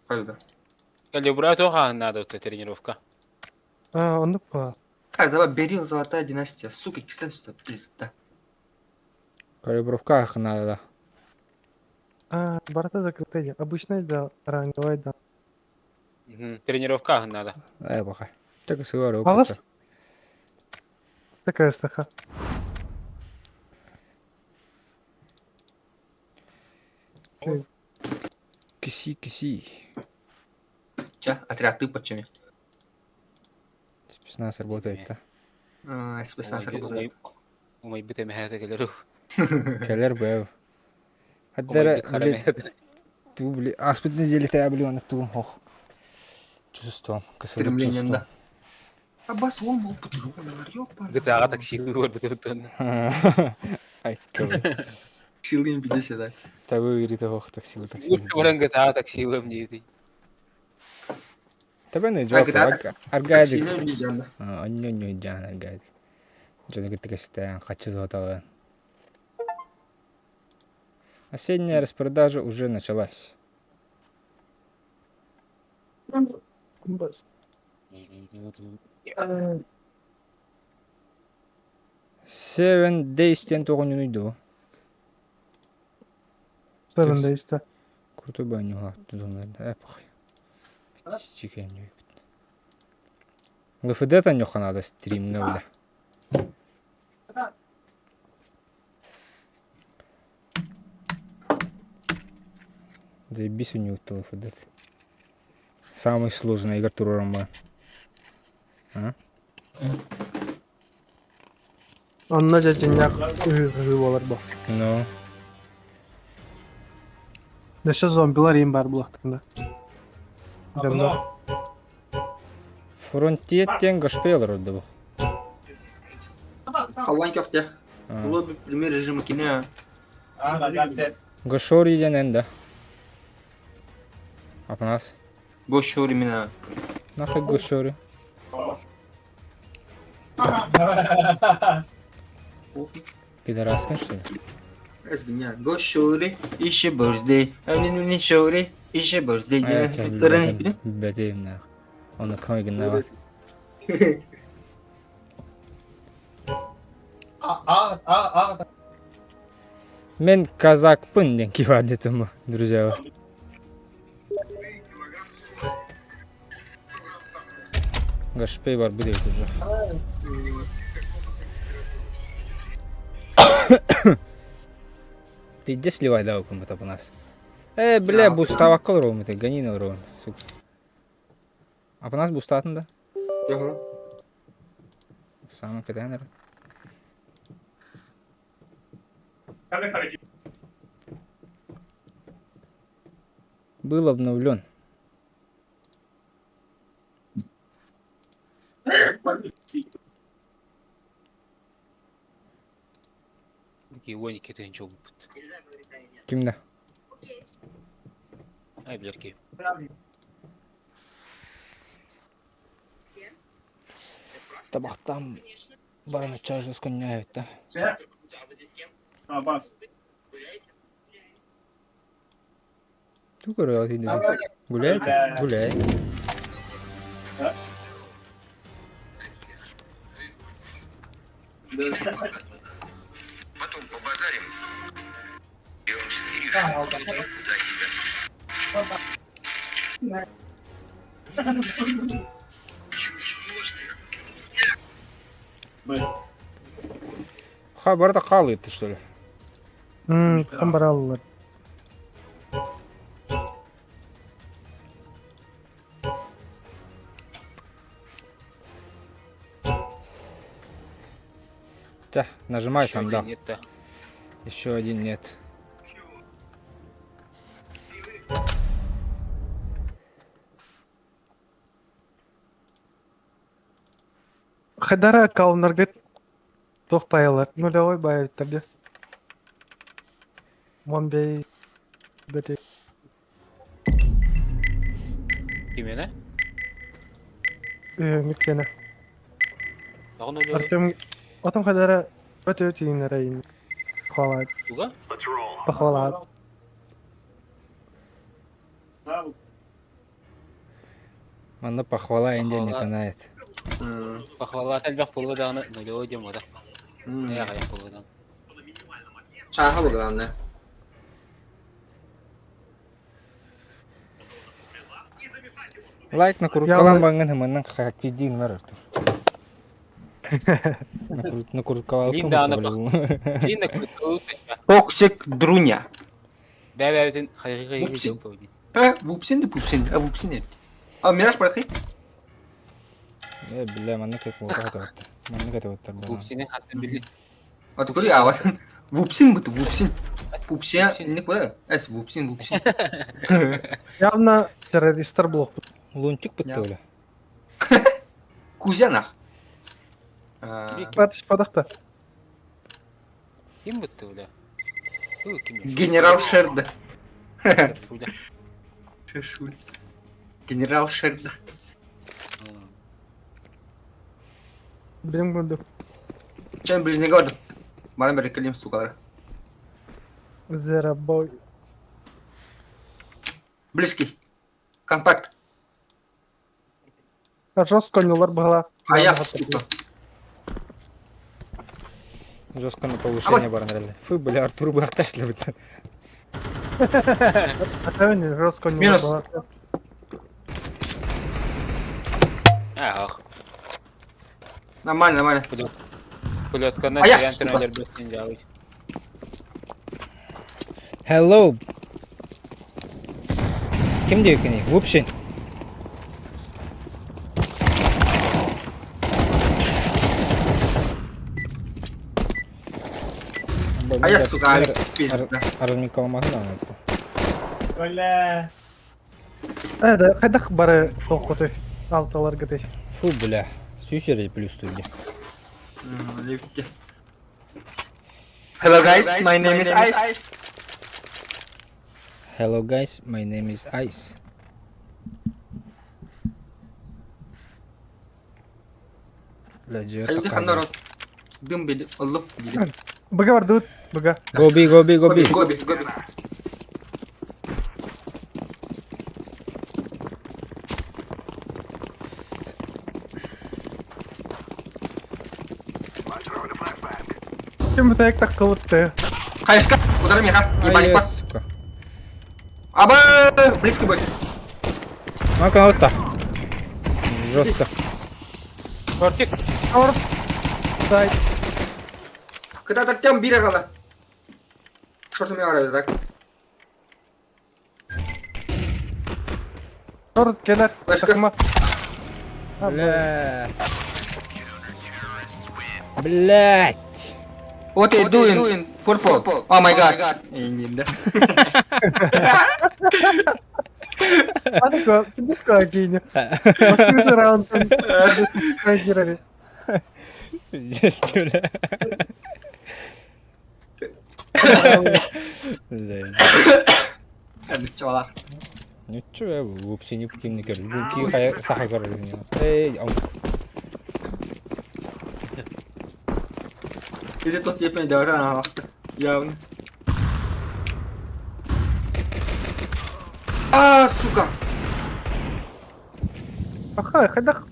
Кайда? Калибра тоха надо вот тренировка. А, он па. А, зава берил золотая династия. Сука, кислен сюда, пизда. Калибровка надо, да. А, барта закрытая. Обычная, да, ранговая, да. Угу. Тренировка надо. Ай, пока. Так и сыграл. А вас такая стаха. Киси, киси. Ча, отряд ты почему? Спецназ работает, да? А, спецназ работает. Умай бите мехата келеру. Келер бэв. Хаддара, блин, ту, блин, аспыт недели та, блин, он ту, ох. Чувством, кысылып Стремление, да. Абас, он был ёпа. GTA такси көрбүт Ай, Силы 50, да. Табы говорит, ох, такси, такси. Уран GTA такси дейт. Табы жок, аргадик. Онньо жан аргадик. Жона кеттик качы зотагы. Осенняя распродажа уже началась. Seven Days тен тоҕонньунуйду. Seven Days да. Крутой баню зона. Э, похуй. ЛФД та нюха надо стримно, бля. Заебись у него ЛФД. Самый сложный игр турарым А? Онно дьэ болар бу. Ну. Дөссө зомбилар им бар булахтарында. Дьоннор. Фронтиет диэн Гашпей олорорду бу. Халлаан көхтө. Улуу пример режима кине. Гашори диэн эн да. Апанас. Гошори мина. Нахуй Гошори. Пидораскин что ли? Извиня. Гошори, иши birthday. Амин шори, иши birthday. Ырын Бэтим нах. Оны кой гыннабат. Мен казакпын диэн кивар детим друзья. Гашпей бар будет уже. Пиздец сливай да у у нас. Э, бля, буставакка олоробун это, гонин олоробун, сука. Апанас бустаатын да? Самый кэтээн эрэ. Был обновлен. Ионики тыһыынча булбут. Ким да? Ай билэр киһи. Табахтан баран чажы сконняют, да? Ту көрө Гуляете? Гуляй. Потом побазарим. И он решил, кто куда тебя. Ха, барда қалыты, что ли? М, бараллар. Тя, нажимай сам, да. Нет, да. Еще один нет. Хайдара аккауннарга туох пайалар? Нулевой байыттар дии. Мон бей бэти. Кимиэнэ? Үһүҥҥүт киэнэ. Тоҕо нулевой? Артем отон хайдара өтө тииннэрэ похвалаат. Туга? Похвалаат. Манна похвала Индия не канает. Похвала элбэх буолуо даҕаны нулевой диэн буолар. Аҕыйах буолуо даҕаны. Чааһа бу главное. Лайк на куруккалан баңын хыманнан хакпиздин бар Артур. На куруккалан Линда аны Линда куруккалан Токсик Друня. Бэбэбитин хайгы Вупсин. Э, вупсин да пупсин, а вупсин нет. А мираж бархи? Э, бля, манна как вот так вот. Манна как вот так. Вупсини хаттан били. А ты куда? А вот вупсин будто вупсин. Пупсин, не куда? Эс вупсин, вупсин. Явно террористтар блок. Лунтик бутты Кузя нах. Атыш падахта. Ким бутты бля? Генерал Шерда. Шешуль. Генерал Шерда. Билим курдук. Чем ближний город? Баран берекелим, сукалар. Зеробой. Близкий. Контакт. Жестко нюлар быһалаах. А я, сука. Жестко на повышение баран реально. Фу, бля, Артур бы ахташли бы. Жестко нюлар Минус. быһалаах. Ах. Нормально, нормально. Пулетканы А я, сирен сука. тренер бөстен жабый. Hello. Ким диэкини? Вупшин. А я, сука, пизда. Армикаламаһын Бля. Э, да, хайдах бары тоққотой. Алталаргытай. Фу, бля. Сүүс эрэ плюс туйда. Hello guys, my name is Ice. Hello guys, my name is Ice. Хайды ханна рот. Дым били, оллуп били. Быга бардыбыт, быга. Гоби, гоби, гоби. Гоби, гоби. Ким бутайык таккылытты. Хаешка, удар меха, ебали па. Сука. Аба, близкий бой. Ну-ка, вот так. Жестко. Тортик. Торт. Дай. Когда Артем бирегала. Что ты мне так? Торт келер. Такма. Бля. Блять. What are you doing? Purple. Oh my god. Инде. Анко, пидеско кинь. Басыгы раунд. Пидеско Здесь, бля. Чалах. Ничего, вообще не пукин не көрөр. Бу ки хая саха көрөр. Эй, ам. Или тот епен дәврә явно. А, сука. Аха, хадах.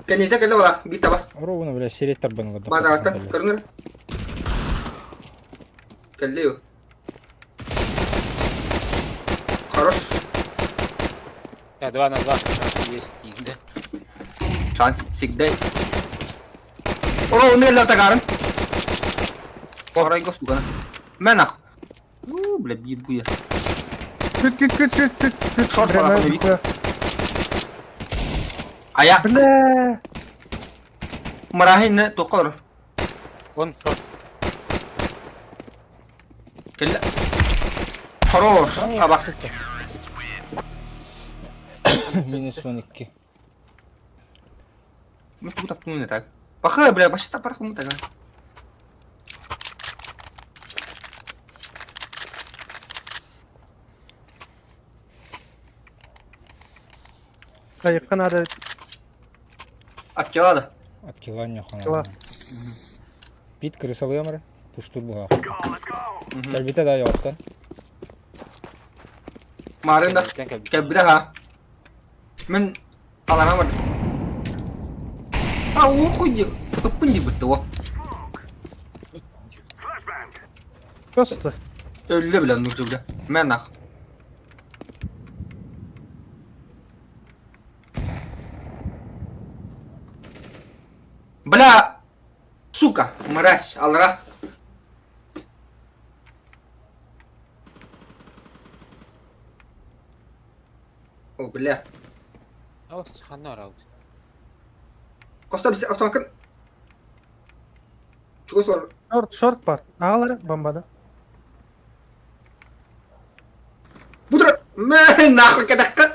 Кәнетә кәлә балах, бит таба. Ровно, бля, серет тарбан Базараттан, көрүңөр. Кәлле Хорош. Я 2 на 2 есть, да. Шанс всегда. О, умел атакарын. Корай сука. Менах. У, бля, ебу я. Күт, күт, күт, күт, күт, күт. Шорт пора, А я. Бля. Марахин токор. Он шорт. Кәлле. Хорош. Аба. Минус 12. Мы тут не так. Пахай, бля, вообще та пархум так. Кайыкка надо. От кила да. От кила не Кила. хана. Пит крысалы амыр. Пуштур буга. Кәлбите да яктан. Марында. Кәбдә ха. Мен аларам. А, ул хуй Ыппын дип битте о. Просто. Өлле белән нужды бля. Мен нах. Бля! Сука, мразь, алра. О, бля. Ос ханна раунд. Коста биз автоматын. Чугус бар. Шорт, шорт бар. Ағалары бомбада. Будра. Мен нахуй кадакка.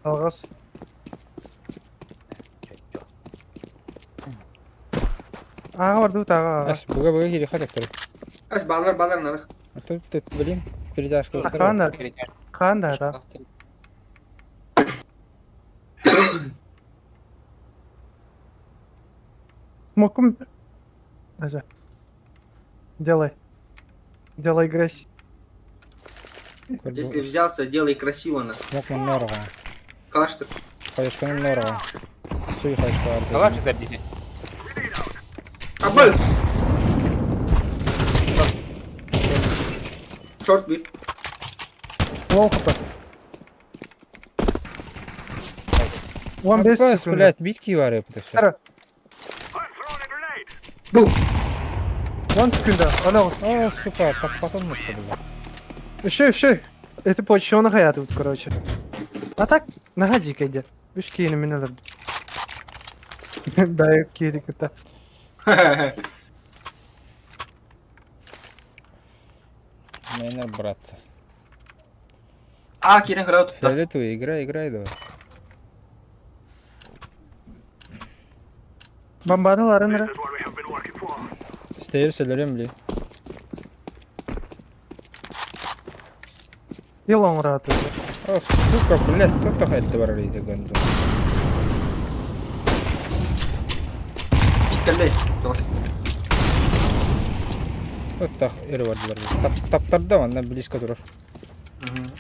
Алғас. Аға бар дут, аға, аға. Аш, буга буга кири хат актыр. Аш балар балар нарых. А тут тут, блин, передашка. Хан да. Хан да, да. Мокум. Даже. Делай. Делай грязь. Если взялся, делай красиво на. Смок норга. Калаш ты. Хаешканы норга. Суй хаешка. Калаш это диде. Абыз. Шорт бит. Лол хп. 15 Аббас, секунд. блядь, битки бар это все. Қара. Бу. 10 секунда. Ана О, сука, так потом это, блядь. Еще, еще. Это почти hayatı короче. А так, нагаджи кайде. Үш кейini мен алып. Бәйіп кейдік это. Мэнер, братцы. А, киирэн көрө тутта. Фиолетовый, играй, играй давай. Бомбаны ларын эрэ. Стейр сөлөрөм ли. Ил оҥорааты. О, сука, блядь, кто то это барар иди гонду. Кэллэй. Вот так, өрө бардылар. Тап, таптарда манна близко турар.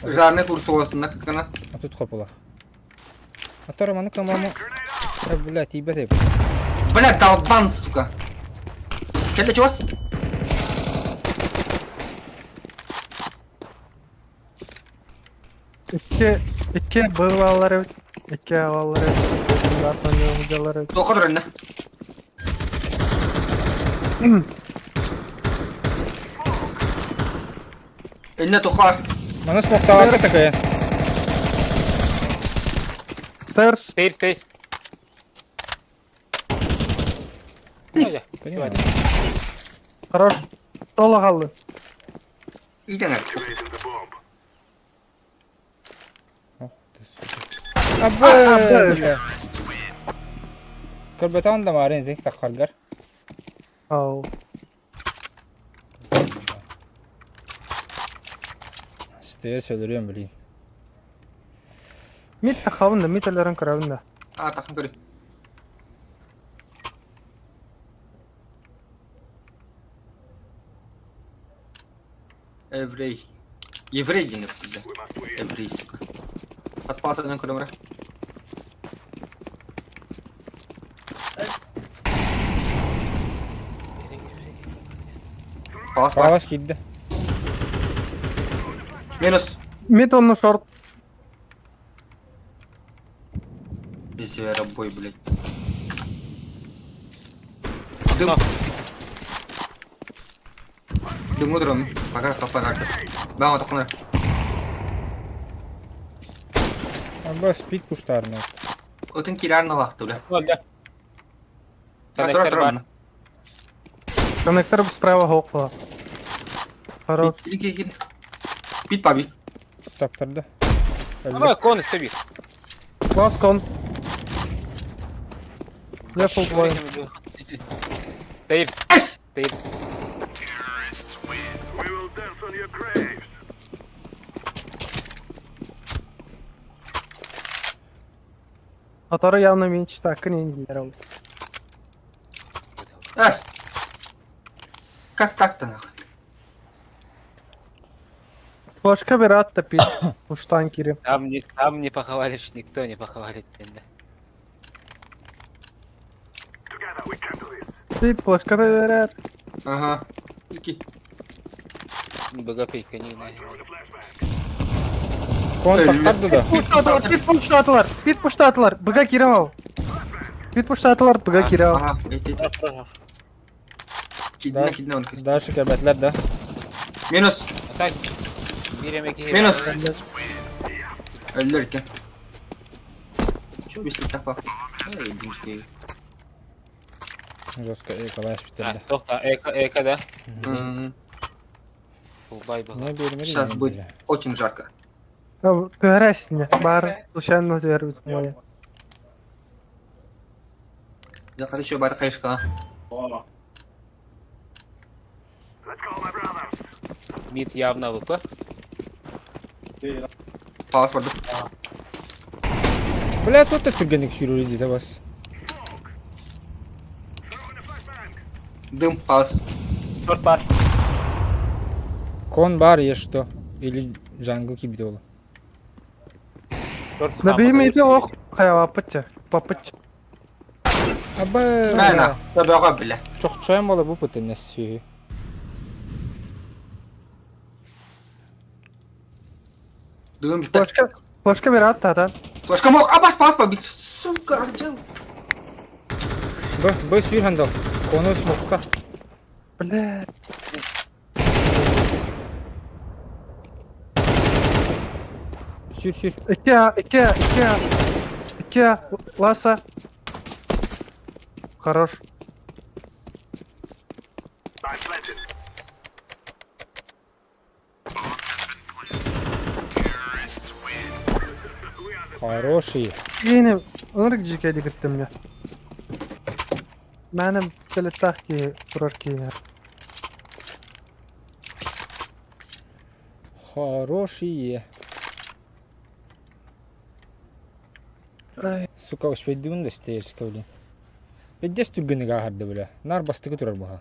Жарный курс оҕосунна кыккана. А тут хопулах. А то Роману камаму. Э, блядь, ебать. Бля, долбан, сука. Кэллэ чугас. Икки, икки быылалар эбит. Икки аҕаллар эбит. Баатан эбит. Туохха турар Иннэ туха. Маны смоктаабакка такая. Stairs. Стейр, стейр. Понимаю. Хорош. Тола хаалла. Иитэн Ох ты, сука. Абы! Көрбөтөөн да марын итик таккаргар. Ау. Стейр сөлөрүөм блин. Мид тахабын да, мид өлөрөн көрөбүн да. А, тахын көрүй. Еврей. Еврей диэн бля. Еврей, сука. Отпался көрөмрө. Палас бар. Палас киирдэ. Минус. Мид онно шорт. Зверобой, блядь. Дым. Дым утром. Пока, пока. Баҕа тохнор. Аба спик пуштарна. Отын кирар налахты, бля. Өлдө. Тура, Коннектор тура. бар. Коннектор справа хоқла. Хорош. Кир, кир, кир. Бит баби. Таптарда. Ама кон сөби. Класс кон. Лефл двое. Стейр, Эс! стейр. Который явно меньше так не играл. Эс! Как так-то нахуй? Флешка берат топит. Уж танкере. Там не похвалишь, никто не похвалит. Да. Ты флешка берет. Ага. Ики. БГП не знаю. Кон тактарды да. Пуштатылар, пит пуштатылар, пит пуштатылар. Быга кирал. Пит пуштатылар, быга кирал. Ага, эти, эти. Кидне, кидне он. Дальше кәбәтләр да. Минус. А так, биремеки. Минус. Өллөр экен. Чё бислик тапа? Эй, динжки. Жестко эколаш А, битерде. тохта, эко, эко, да? Бай Не бермери. Сейчас будет очень жарко. Көрәсіне. Бар, случайно вербит моя. Я хочу бар кайшка. Мид явно ВП. Палас барды. Бля, тут та түргенник сүйрөр иди бас. Дым, палас. Шорт бар. Кон бар, есть что. Или джангл кибит ол. Шорт. Да беймейте ох, хаява пытча. Папытча. Аба. На, на. Табага, бля. Чохчайм бола бу пытын сүйі. Дым бит. Флешка, флешка берат та Флешка мог. Абас, палас побить. Сука, Арджан. Б, Б сүйір хандал. Кону смокка. Бля. Сүйір, сүйір. Икки, икки, икки. Икки, ласа. Хорош. Хороший. Киини ынырык дьиикэйди кыттым я. Мээнэ пистолеттаах киһи турар киһи. Хорошие. Сука, успейдыбын да стерска, блин. Пиздец түргэнник ааһарды, бля. Нар бастакы турар буха.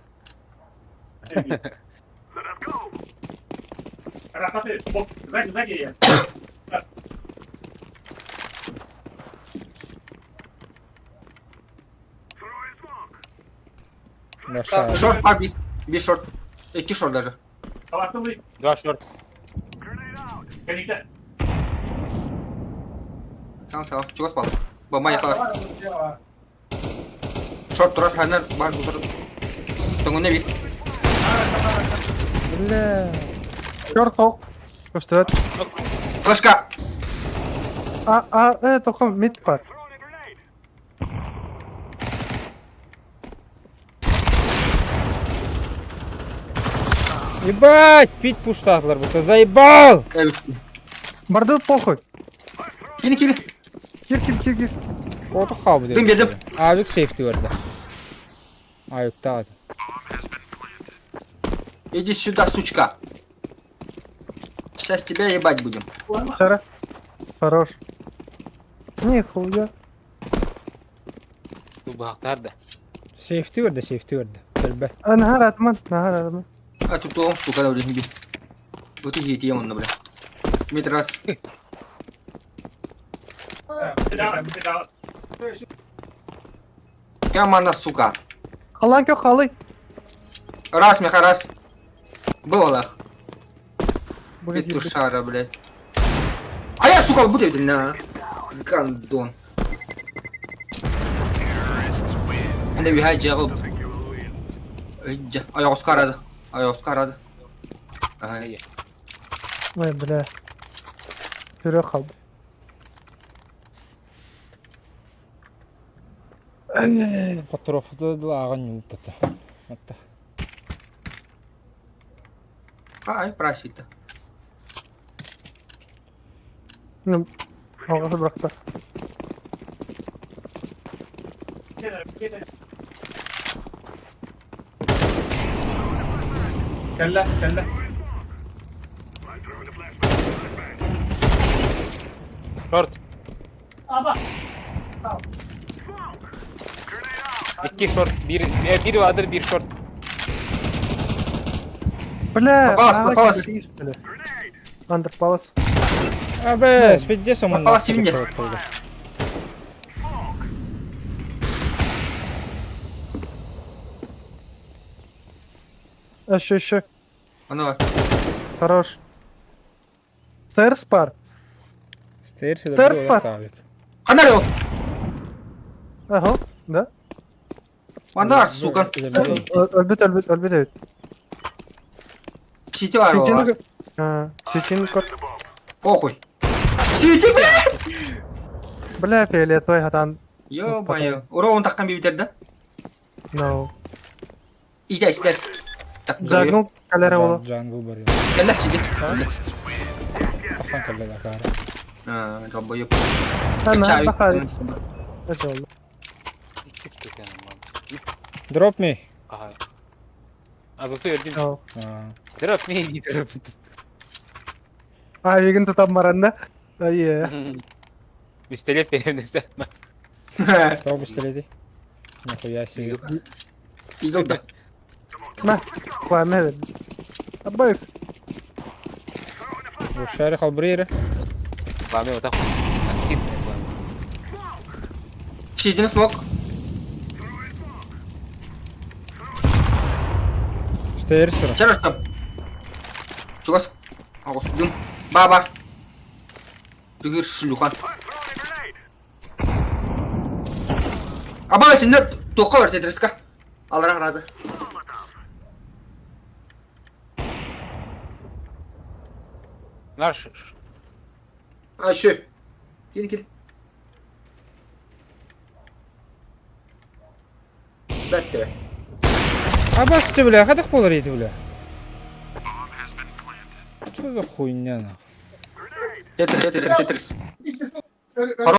Баша. Шорт бар бир. Бир шорт. Икки шорт даже. Два шорт. Сау сау. Чего спал? Бомба ехала. Шорт турар ханар бар турар. Тоҥуна бит. Бля. Шорт ок. Көстүбэт. Флешка! А, а, э, тохом мид бар. Ебать, пить пуштатлар бута, заебал! Барды похуй. Кини кини. Кир, кир, кир, кир. Оту хабы Дым бердим. Авик сейфти берді. Авик тағады. Иди сюда, сучка. Сейчас тебя ебать будем. Шара. Хорош. Нихуя. Бахтар да. Сейфти берді, сейфти берді. Көлбе. А, нахар атман, нахар атман. А тут он, сука, да, блин, Вот иди, иди, он, бля. Метр раз. Камана, сука. Халан кө халы. Раз, меха, раз. Был Аллах. Петушара, блядь. А я, сука, буду на. Гандон. أنا بهاي جاوب. أي أوسكار هذا. أي أوسكار هذا. هاي. Ой, бля. Түрө қалды. Хоторофты ааҕан ньууппата. Атта. Ай, просит. Ну, оҕото бырахта. Кэллэ, кэллэ. Шорт. Икки шорт, биир, биир баадыр, биир шорт. Бля, Попалась, а, попалась. бля. Андер палас. Абэ, спидде сомун. Попалась и мне. Еще, еще. Оно. Хорош. Стерс пар. Стерс пар. Ханарел. Ага, да. Анар, сука. Өлбүт, өлбүт, өлбүт эбит. Сити бар ола. Ситин кот. Похуй. Сити, бля! Бля, фиолетовый хатан. Ё-моё. Ура, он таккан бибитер, да? No. Идясь, идясь. Так, Загнул калера ола. Джангл бар. Кэллэ сити. Тахан кэллэ да каара. А, долбоёб. Ана, бахар. Drop me. Ага. А вы кто No. Drop me, не drop. А, вегин тутап маранда. Ае. Пистолет перенесет. Тоҕо пистолети? Нихуя себе. Игл да. Ма, кваме. Абайс. Бушари халбрира. Кваме вот так. Сидин смог. Стерс. Чараш там. Чугас. Агос дым. Баба. Түгір шлюхан. Аба сенде тоққа бар тетриска. Алырақ разы. Наш. А, еще. Кел, кел. Бәтті. Абасты, бля, қадақ болар еді, бля. Что за хуйня, нахуй? Тетрис, тетрис, тетрис. Хоро.